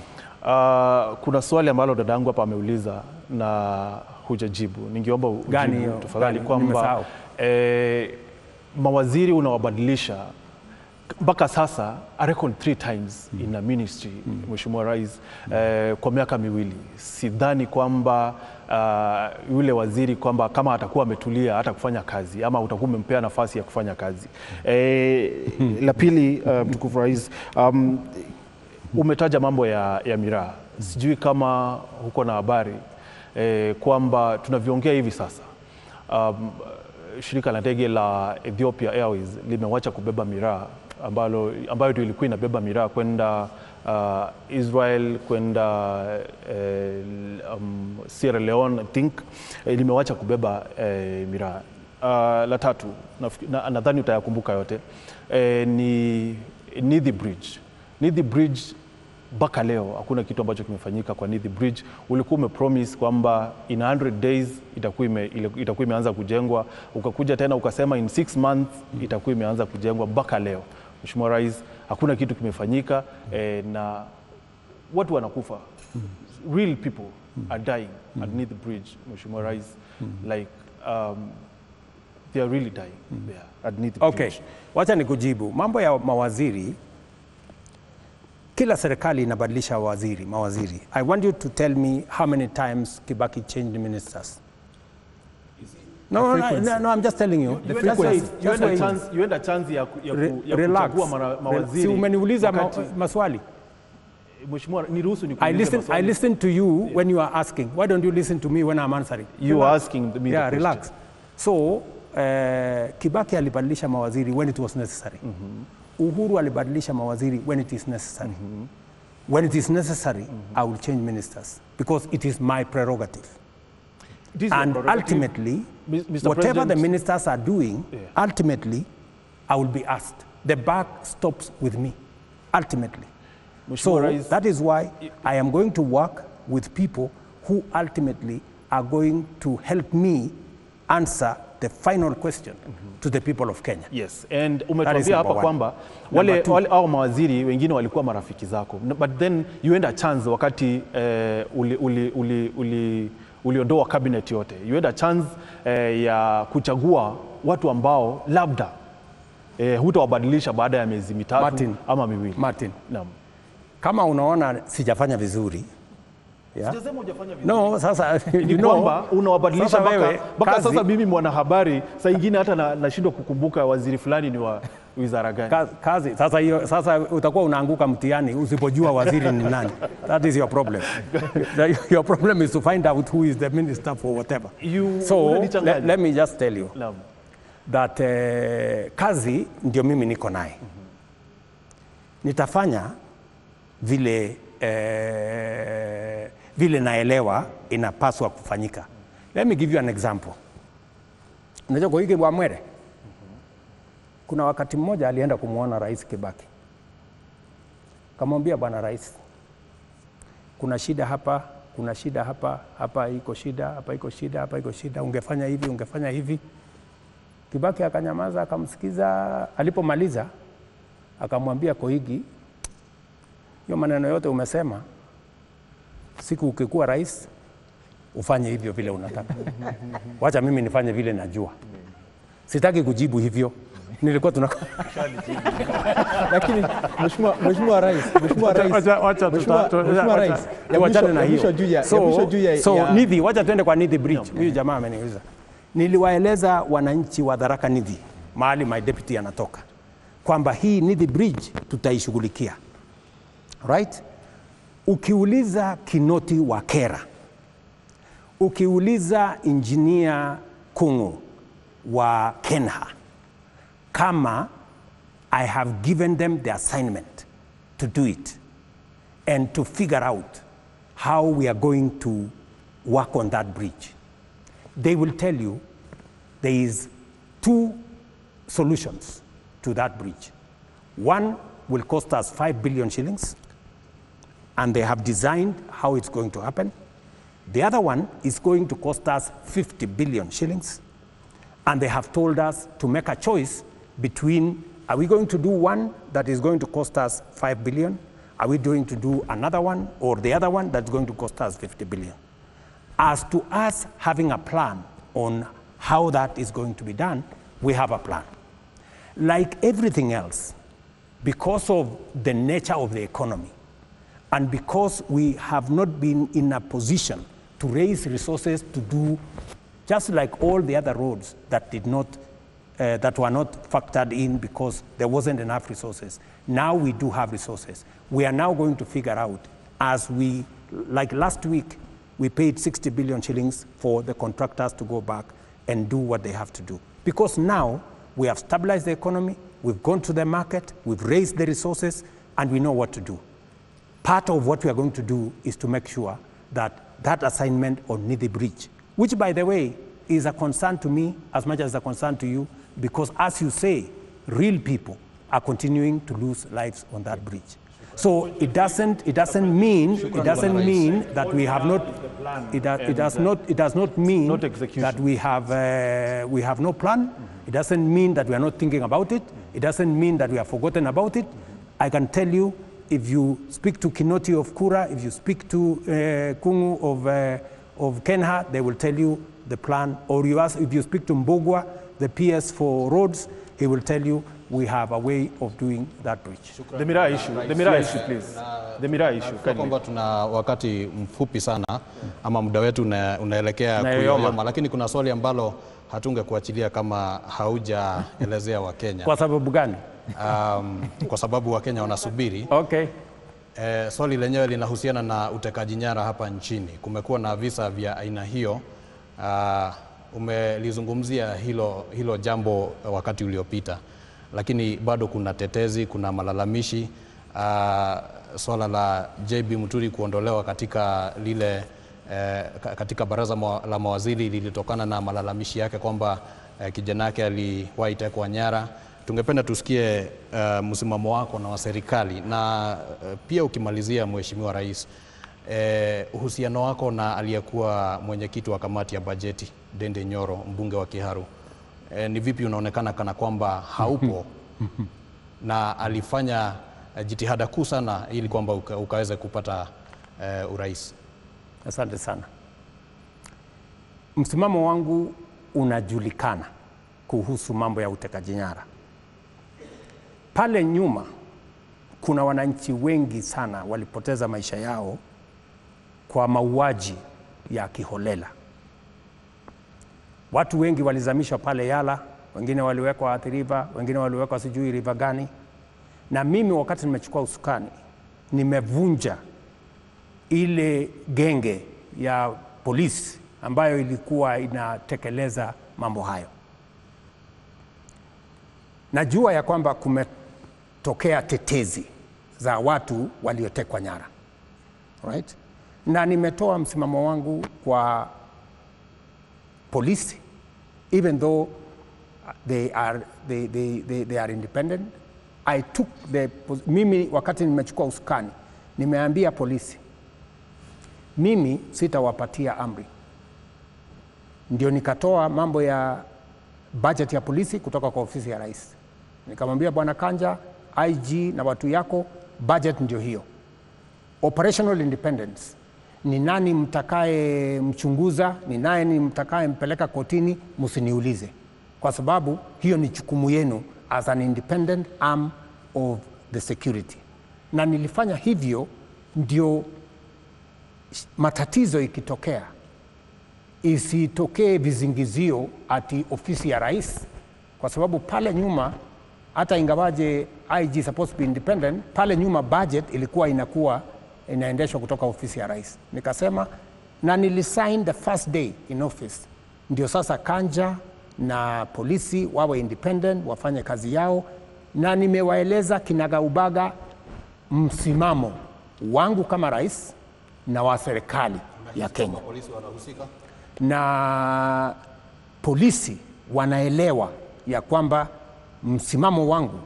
Kuna swali ambalo dadangu hapa ameuliza na hujajibu. Ningeomba ujibu tafadhali kwamba mawaziri unawabadilisha mpaka sasa, I reckon 3 times in a ministry, Mheshimiwa Rais, kwa miaka miwili. Sidhani kwamba yule waziri kwamba kama atakuwa ametulia hata kufanya kazi ama utakuwa umempea nafasi ya kufanya kazi. La pili, mtukufu Rais, umetaja mambo ya miraa. Sijui kama huko na habari kwamba tunavyoongea hivi sasa shirika la ndege la Ethiopia Airways limewacha kubeba miraa ambayo ndio ilikuwa inabeba miraa kwenda Israel, kwenda Sierra Leone, I think, limewacha kubeba miraa. La tatu, nadhani utayakumbuka yote, ni Nithi Bridge. Nithi Bridge mpaka leo hakuna kitu ambacho kimefanyika kwa Nithi Bridge. Ulikuwa umepromise kwamba in 100 days itakuwa imeanza kujengwa, ukakuja tena ukasema in 6 months itakuwa imeanza kujengwa. Mpaka leo Mheshimiwa Rais, hakuna kitu kimefanyika, na watu wanakufa. Real people are dying at Nithi Bridge, Mheshimiwa Rais. Like they are really dying there at Nithi Bridge. Okay, wacha nikujibu mambo ya mawaziri. Kila serikali inabadilisha mawaziri. I want you to tell me how many times Kibaki changed ministers. No, I'm just telling you. The frequency. You had a chance ya kuchagua mawaziri. Si umeniuliza maswali. Mheshimiwa, niruhusu nikuulize maswali. I listen to you when you are asking. Why don't you listen to me when I'm answering? You are asking me the question. Yeah, relax. So, Kibaki alibadilisha mawaziri when it was necessary. Uhuru alibadilisha mawaziri when it is necessary. When it is necessary, I will change ministers because it is my prerogative. And ultimately, Mr. whatever President, the ministers are doing, ultimately, I will be asked. The buck stops with me, ultimately. So that is why I am going to work with people who ultimately are going to help me answer the final question to the people of Kenya. Yes, and umetuambia hapa kwamba wale au mawaziri wengine walikuwa marafiki zako, but then you had a chance wakati uliondoa cabinet yote. You had a chance ya kuchagua watu ambao labda hutawabadilisha baada ya miezi mitatu ama miwili. Martin. Naam. Kama unaona sijafanya vizuri, yeah. Sijasema hujafanya vizuri. No, sasa you know, unawabadilisha mpaka sasa mimi mwanahabari saa nyingine hata nashindwa kukumbuka waziri fulani ni wa wizara gani. Kazi sasa hiyo, sasa utakuwa unaanguka mtihani usipojua waziri ni nani. That is your problem. Your problem is to find out who is the minister for whatever. So let me just tell you that kazi ndio mimi niko naye. Nitafanya vile vile naelewa inapaswa kufanyika. Let me give you an example. Unajua Koigi Wamwere? Kuna wakati mmoja alienda kumuona Rais Kibaki. Kamwambia, Bwana Rais, kuna shida hapa, kuna shida hapa, hapa iko shida, hapa iko shida, hapa iko shida, ungefanya hivi, ungefanya hivi. Kibaki akanyamaza, akamsikiza. Alipomaliza akamwambia Koigi, hiyo maneno yote umesema, siku ukikuwa rais ufanye hivyo vile unataka. Wacha mimi nifanye vile najua. Sitaki kujibu hivyo. Nilikuwa tuna Lakini Mheshimiwa Rais, Mheshimiwa Rais, Mheshimiwa Rais, wachane na hiyo. So Nithi, wacha tuende kwa Nithi Bridge. Huyu jamaa ameniuliza. Niliwaeleza wananchi wa Tharaka Nithi, mahali my deputy anatoka, kwamba hii Nithi Bridge tutaishughulikia. Right? Ukiuliza Kinoti wa Kera, ukiuliza Engineer Kungu wa Kenha, kama I have given them the assignment to do it and to figure out how we are going to work on that bridge, they will tell you there is 2 solutions to that bridge. One will cost us 5 billion shillings, and they have designed how it's going to happen. The other one is going to cost us 50 billion shillings, and they have told us to make a choice between, are we going to do one that is going to cost us 5 billion? Are we going to do another one or the other one that's going to cost us 50 billion? As to us having a plan on how that is going to be done, we have a plan. Like everything else, because of the nature of the economy, and because we have not been in a position to raise resources to do just like all the other roads that did not, that were not factored in because there wasn't enough resources. Now we do have resources. We are now going to figure out, as we, like last week, we paid 60 billion shillings for the contractors to go back and do what they have to do. Because now we have stabilized the economy, we've gone to the market, we've raised the resources, and we know what to do. Part of what we are going to do is to make sure that that assignment on Nithi Bridge, which, by the way, is a concern to me as much as a concern to you, because as you say, real people are continuing to lose lives on that bridge. So it doesn't mean that we have not, it does not mean that we have no plan. It doesn't mean that we are not thinking about it. It doesn't mean that we have forgotten about it. I can tell you, if you speak to Kinoti of Kura, if you speak to Kungu of Kenha, they will tell you the plan. Or you ask, if you speak to Mbugua, the PS for roads, he will tell you we have a way of doing that bridge. The Miraa issue, the Miraa issue, please. The Miraa issue. Kwamba tuna wakati mfupi sana ama muda wetu unaelekea kuyoyoma, lakini kuna swali ambalo hatungekuachilia kama haujaelezea Wakenya. Kwa sababu gani? Kwa sababu Wakenya wanasubiri. Okay. Swali lenyewe linahusiana na utekaji nyara hapa nchini. Kumekuwa na visa vya aina hiyo. Umelizungumzia hilo jambo wakati uliopita, lakini bado kuna tetezi, kuna malalamishi. Swala la JB Muturi kuondolewa katika lile katika baraza la mawaziri lilitokana na malalamishi yake kwamba kijana yake aliwahi tekwa nyara. Tungependa tusikie msimamo wako na wa serikali, na pia ukimalizia, Mheshimiwa Rais, uhusiano wako na aliyekuwa mwenyekiti wa kamati ya bajeti Dende Nyoro, mbunge wa Kiharu, ni vipi unaonekana kana kwamba haupo na alifanya jitihada kuu sana ili kwamba ukaweze kupata urais? Asante sana. Msimamo wangu unajulikana kuhusu mambo ya utekaji nyara. Pale nyuma kuna wananchi wengi sana walipoteza maisha yao kwa mauaji ya kiholela. Watu wengi walizamishwa pale Yala, wengine waliwekwa Athi River, wengine waliwekwa sijui river gani. Na mimi wakati nimechukua usukani, nimevunja ile genge ya polisi ambayo ilikuwa inatekeleza mambo hayo. Najua ya kwamba kumetokea tetezi za watu waliotekwa nyara. Right? Na nimetoa msimamo wangu kwa polisi, even though they are independent. I took the, mimi wakati nimechukua usukani, nimeambia polisi, mimi sitawapatia amri. Ndio nikatoa mambo ya budget ya polisi kutoka kwa ofisi ya rais. Nikamwambia Bwana Kanja, IG na watu yako, budget ndio hiyo. Operational independence. Ni nani mtakaye mchunguza, ni nani mtakaye mpeleka kotini, msiniulize. Kwa sababu hiyo ni jukumu yenu as an independent arm of the security. Na nilifanya hivyo ndio matatizo ikitokea isitokee vizingizio ati ofisi ya rais, kwa sababu pale nyuma hata ingawaje IG supposed to be independent, pale nyuma budget ilikuwa inakuwa inaendeshwa kutoka ofisi ya rais. Nikasema, na nilisign the first day in office, ndio sasa Kanja na polisi wawe independent, wafanye kazi yao, na nimewaeleza kinagaubaga msimamo wangu kama rais na wa serikali ya Kenya. Polisi wanahusika? Na polisi wanaelewa ya kwamba msimamo wangu,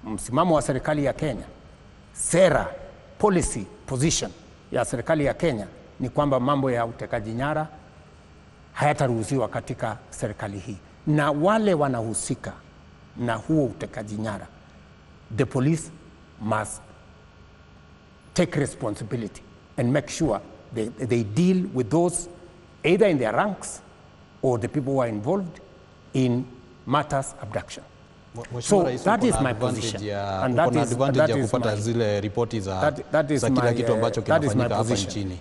msimamo wa serikali ya Kenya, sera, policy, position ya serikali ya Kenya ni kwamba mambo ya utekaji nyara hayataruhusiwa katika serikali hii. Na wale wanahusika na huo utekaji nyara, the police must take responsibility and make sure they deal with those either in their ranks or the people who are involved in matters abduction. So that is my position. And that is advantage ya kupata zile ripoti za kila kitu ambacho kinafanyika hapa nchini.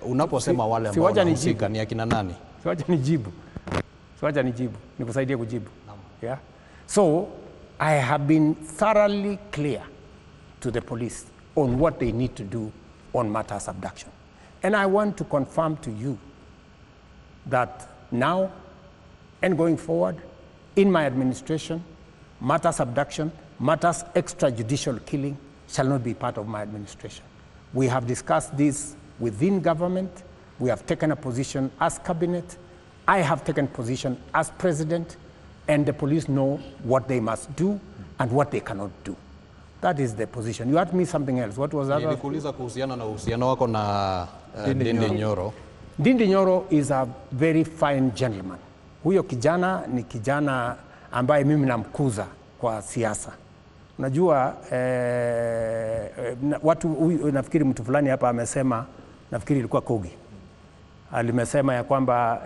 Unaposema wale ambao wanahusika ni akina nani? Siwacha nijibu. Siwacha nijibu. Nikusaidie kujibu. Yeah. So I have been thoroughly clear to the police on what they need to do on matters abduction. And I want to confirm to you that now and going forward, in my administration, matters abduction, matters extrajudicial killing shall not be part of my administration. We have discussed this within government. We have taken a position as cabinet. I have taken position as president, and the police know what they must do and what they cannot do. That is the position. You asked me something else. What was that? Nilikuuliza kuhusiana na uhusiano wako na Ndindi Nyoro. Ndindi Nyoro is a very fine gentleman. Huyo kijana ni kijana ambaye mimi namkuza kwa siasa. Unajua watu, nafikiri mtu fulani hapa amesema, nafikiri ilikuwa Kogi, alimesema ya kwamba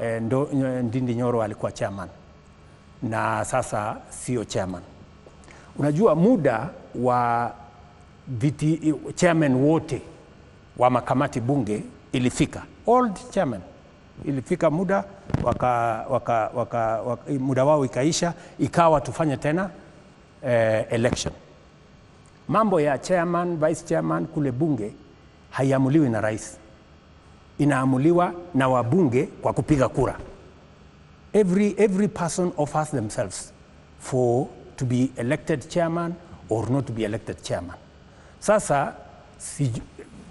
Ndindi Nyoro alikuwa chairman na sasa sio chairman. Unajua muda wa viti chairman wote wa makamati bunge ilifika, old chairman ilifika muda muda wao ikaisha, ikawa tufanye tena election. Mambo ya chairman, vice chairman kule bunge haiamuliwi na rais, inaamuliwa na wabunge kwa kupiga kura. Every person offers themselves for to be elected chairman or not to be elected chairman. Sasa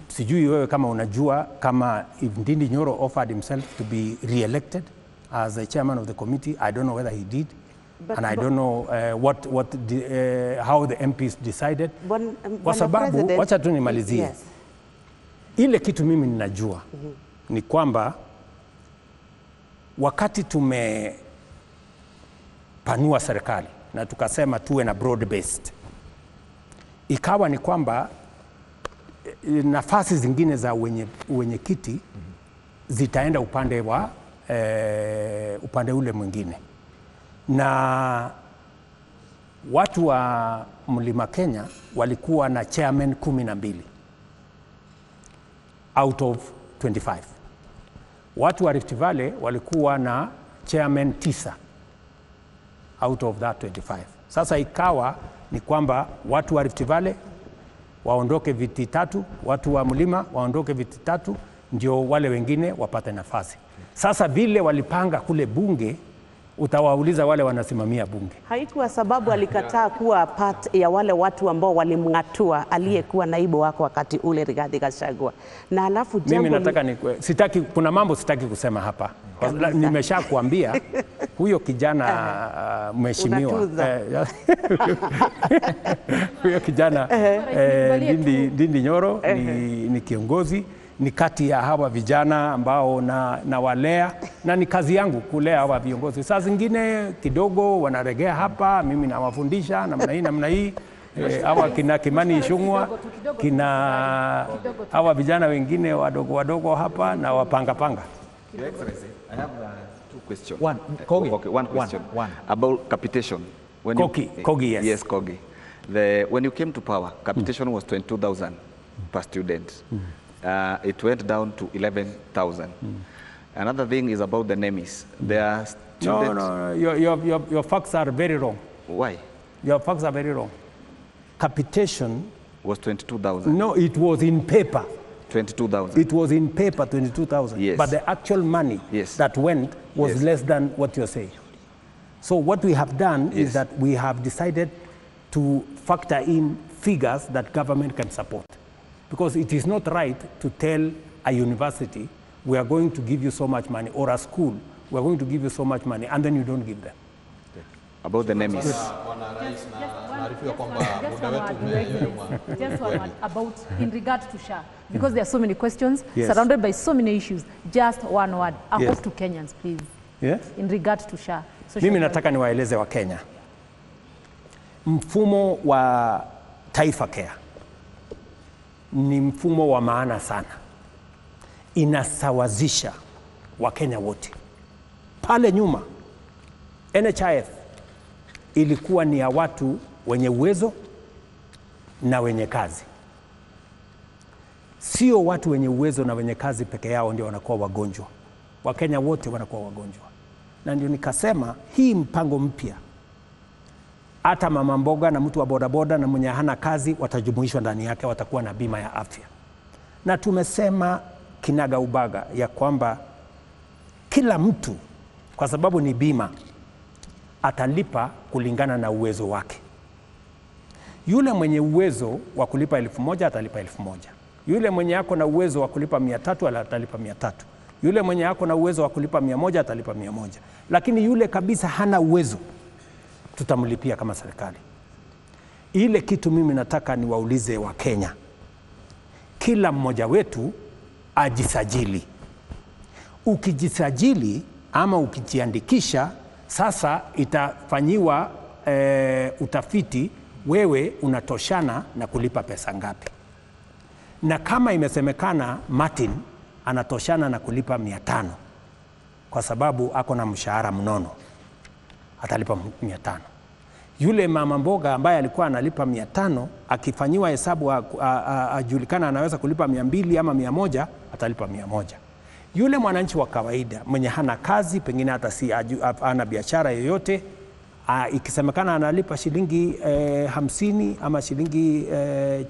sijui wewe kama unajua kama if Ndindi Nyoro offered himself to be re-elected as the chairman of the committee, I don't know whether he did. But, and I don't know how the MPs decided. Kwa sababu, wacha tu nimalizie. Yes. Ile kitu mimi ninajua ni kwamba wakati tumepanua serikali na tukasema tuwe na broad based, ikawa ni kwamba nafasi zingine za wenyekiti zitaenda upande wa upande ule mwingine. Na watu wa Mlima Kenya walikuwa na chairman 12 out of 25. Watu wa Rift Valley walikuwa na chairman 9 out of that 25. Sasa ikawa ni kwamba watu wa Rift Valley waondoke viti 3, watu wa Mlima waondoke viti 3, ndio wale wengine wapate nafasi. Sasa vile walipanga kule bunge, utawauliza wale wanasimamia bunge. Haikuwa sababu alikataa kuwa part ya wale watu ambao walimngatua aliyekuwa naibu wako wakati ule Rigathi Gachagua. Na alafu jambo mimi nataka sitaki, kuna mambo sitaki kusema hapa. Nimeshakuambia huyo kijana mheshimiwa huyo kijana Ndindi Nyoro ni kiongozi, ni kati ya hawa vijana ambao na walea, na ni kazi yangu kulea hawa viongozi. Saa zingine kidogo wanaregea hapa, mimi nawafundisha namna hii namna hii. Hawa kina Kimani Ichung'wa, kina hawa vijana wengine wadogo wadogo hapa na wapanga panga. Your Excellency, I have two questions. One, Kogi. Okay, one question. One. About capitation. When Kogi, yes. Yes, Kogi. When you came to power, capitation was 22,000 per student. It went down to 11,000. Another thing is about the NEMIS. There are students... No, your facts are very wrong. Why? Your facts are very wrong. Capitation Was 22,000. No, it was in paper. 22,000. It was in paper 22,000. Yes. But the actual money yes. that went was yes. less than what you're saying. So what we have done yes. is that we have decided to factor in figures that government can support. Because it is not right to tell a university, we are going to give you so much money, or a school, we are going to give you so much money, and then you don't give them. About the names. Just one word about in regard to SHA, because there are so many questions, yes. surrounded by so many issues. Just one word. A yes. hope to Kenyans, please. Yes. In regard to SHA. Mimi nataka niwaeleze wa Kenya. Mfumo wa Taifa Care ni mfumo wa maana sana. Inasawazisha Wakenya wote. Pale nyuma NHIF ilikuwa ni ya watu wenye uwezo na wenye kazi. Sio watu wenye uwezo na wenye kazi peke yao ndio wanakuwa wagonjwa. Wakenya wote wanakuwa wagonjwa. Na ndio nikasema hii mpango mpya, hata mama mboga na mtu wa bodaboda na mwenye hana kazi watajumuishwa ndani yake, watakuwa na bima ya afya. Na tumesema kinaga ubaga ya kwamba kila mtu, kwa sababu ni bima, atalipa kulingana na uwezo wake. Yule mwenye uwezo wa kulipa 1,000 atalipa 1,000. Yule mwenye ako na uwezo wa kulipa 300 atalipa 300. Yule mwenye ako na uwezo wa kulipa 100 atalipa 100. Lakini yule kabisa hana uwezo, tutamlipia kama serikali. Ile kitu mimi nataka niwaulize wa Kenya, kila mmoja wetu ajisajili. Ukijisajili ama ukijiandikisha, sasa itafanyiwa utafiti, wewe unatoshana na kulipa pesa ngapi. Na kama imesemekana Martin anatoshana na kulipa 500 kwa sababu ako na mshahara mnono, atalipa 500. Yule mama mboga ambaye alikuwa analipa 500, akifanyiwa hesabu ajulikana anaweza kulipa 200 ama 100, atalipa 100. Yule mwananchi wa kawaida mwenye hana kazi, pengine hata si ana biashara yoyote, ikisemekana analipa shilingi 50 ama shilingi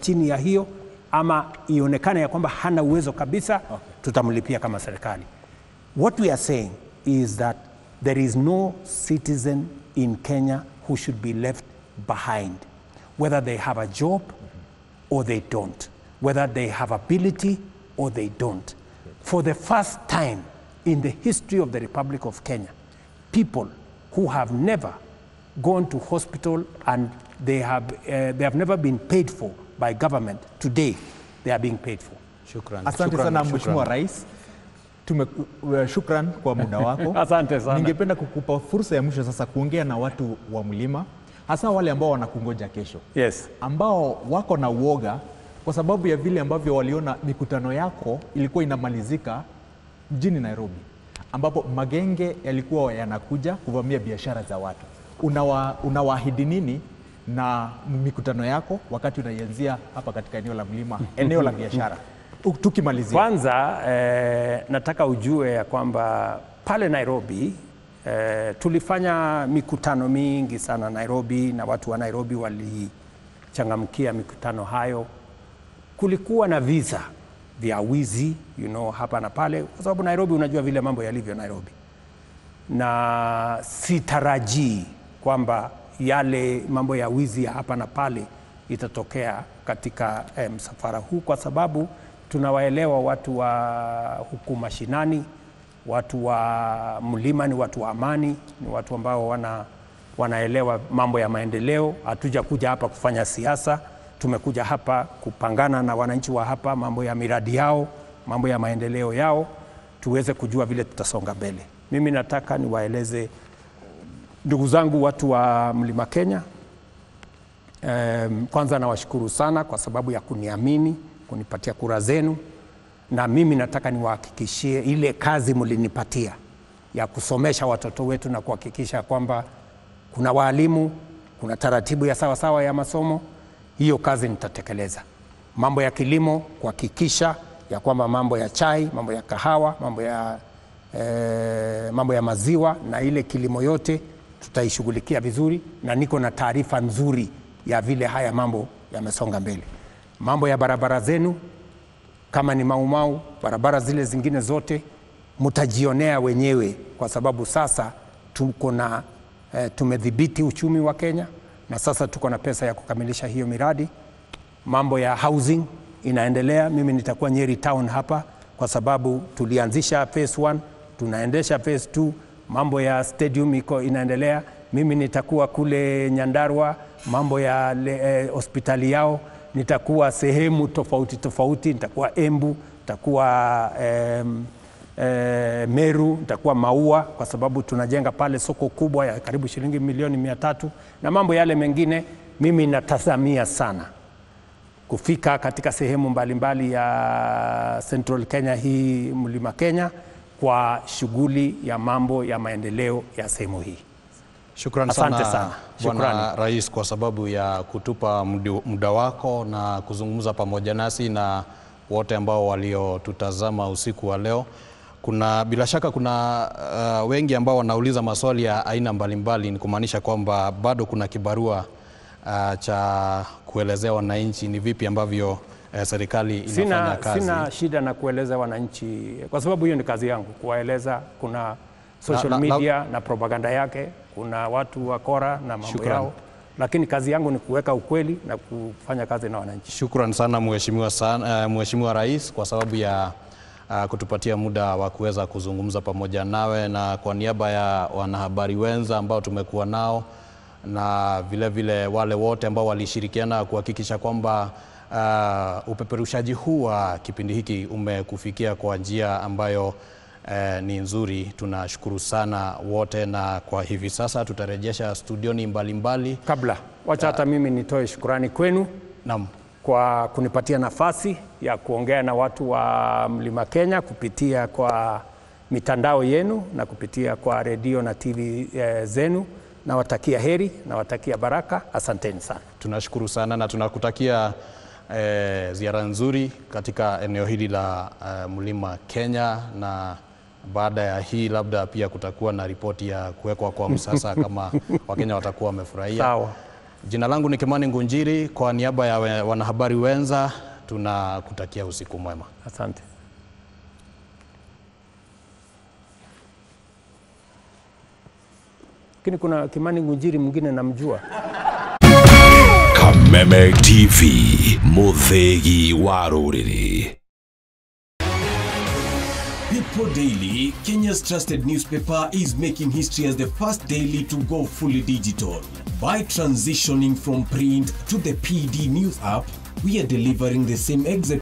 chini ya hiyo, ama ionekane ya kwamba hana uwezo kabisa, okay, tutamlipia kama serikali. What we are saying is that there is no citizen in Kenya who should be left behind, whether they have a job or they don't, whether they have ability or they don't. For the first time in the history of the Republic of Kenya, people who have never gone to hospital and they have never been paid for by government, today they are being paid for. Shukran. Asante sana Mheshimiwa Rais. Shukran kwa muda wako. Asante sana. Ningependa kukupa fursa ya mwisho sasa kuongea na watu wa mlima, hasa wale ambao wanakungoja kesho. Yes. Ambao wako na uoga kwa sababu ya vile ambavyo waliona mikutano yako ilikuwa inamalizika mjini Nairobi, ambapo magenge yalikuwa yanakuja kuvamia biashara za watu. Unawaahidi nini na mikutano yako wakati unaianzia hapa katika eneo la mlima, eneo la biashara? Tukimalizia. Kwanza nataka ujue ya kwamba pale Nairobi tulifanya mikutano mingi sana Nairobi, na watu wa Nairobi walichangamkia mikutano hayo. Kulikuwa na visa vya wizi, you know, hapa na pale, kwa sababu Nairobi unajua vile mambo yalivyo Nairobi. Na sitarajii kwamba yale mambo ya wizi ya hapa na pale itatokea katika msafara huu, kwa sababu tunawaelewa watu wa huku mashinani, watu wa mlima ni watu wa amani, ni watu ambao wanaelewa mambo ya maendeleo. Hatujakuja hapa kufanya siasa, tumekuja hapa kupangana na wananchi wa hapa mambo ya miradi yao, mambo ya maendeleo yao, tuweze kujua vile tutasonga mbele. Mimi nataka niwaeleze ndugu zangu watu wa Mlima Kenya, kwanza nawashukuru sana kwa sababu ya kuniamini, kunipatia kura zenu, na mimi nataka niwahakikishie ile kazi mlinipatia ya kusomesha watoto wetu na kuhakikisha kwamba kuna walimu, kuna taratibu ya sawa sawa ya masomo, hiyo kazi nitatekeleza. Mambo ya kilimo, kuhakikisha ya kwamba mambo ya chai, mambo ya kahawa, mambo ya maziwa na ile kilimo yote tutaishughulikia vizuri, na niko na taarifa nzuri ya vile haya mambo yamesonga mbele. Mambo ya barabara zenu, kama ni Mau Mau, barabara zile zingine zote mtajionea wenyewe, kwa sababu sasa tuko na tumedhibiti uchumi wa Kenya na sasa tuko na pesa ya kukamilisha hiyo miradi. Mambo ya housing inaendelea. Mimi nitakuwa Nyeri town hapa kwa sababu tulianzisha phase 1, tunaendesha phase 2. Mambo ya stadium iko inaendelea. Mimi nitakuwa kule Nyandarua, mambo ya hospitali yao. Nitakuwa sehemu tofauti tofauti, nitakuwa Embu, nitakuwa Meru, nitakuwa Maua kwa sababu tunajenga pale soko kubwa ya karibu shilingi milioni 300 na mambo yale mengine. Mimi natazamia sana kufika katika sehemu mbalimbali ya Central Kenya hii, Mlima Kenya, kwa shughuli ya mambo ya maendeleo ya sehemu hii. Shukrani Asante sana Bwana Rais kwa sababu ya kutupa muda wako na kuzungumza pamoja nasi na wote ambao waliotutazama usiku wa leo. Kuna bila shaka kuna wengi ambao wanauliza maswali ya aina mbalimbali, ni kumaanisha kwamba bado kuna kibarua cha kuelezea wananchi ni vipi ambavyo serikali inafanya kazi. Sina shida na kueleza wananchi kwa sababu hiyo ni kazi yangu kuwaeleza. Kuna social media na propaganda yake, kuna watu wakora na mambo yao, lakini kazi yangu ni kuweka ukweli na kufanya kazi na wananchi. Shukran sana Mheshimiwa Rais kwa sababu ya kutupatia muda wa kuweza kuzungumza pamoja nawe, na kwa niaba ya wanahabari wenza ambao tumekuwa nao na vile vile wale wote ambao walishirikiana kuhakikisha kwamba upeperushaji huu wa kipindi hiki umekufikia kwa njia ambayo ni nzuri. Tunashukuru sana wote, na kwa hivi sasa tutarejesha studioni mbalimbali. Kabla wacha hata mimi nitoe shukrani kwenu. Naam. Kwa kunipatia nafasi ya kuongea na watu wa Mlima Kenya kupitia kwa mitandao yenu na kupitia kwa redio na TV zenu. Nawatakia heri, nawatakia baraka. Asanteni sana. Tunashukuru sana na tunakutakia ziara nzuri katika eneo hili la Mlima Kenya, na baada ya hii labda pia kutakuwa na ripoti ya kuwekwa kwa msasa kama Wakenya watakuwa wamefurahia. Sawa. Jina langu ni Kimani Ngunjiri, kwa niaba ya wanahabari wenza tunakutakia usiku mwema. Asante. Lakini kuna Kimani Ngunjiri mwingine namjua. Kameme TV, Muthegi wa rũrĩrĩ. People Daily, Kenya's trusted newspaper, is making history as the first daily to go fully digital. By transitioning from print to the PD News app, we are delivering the same executive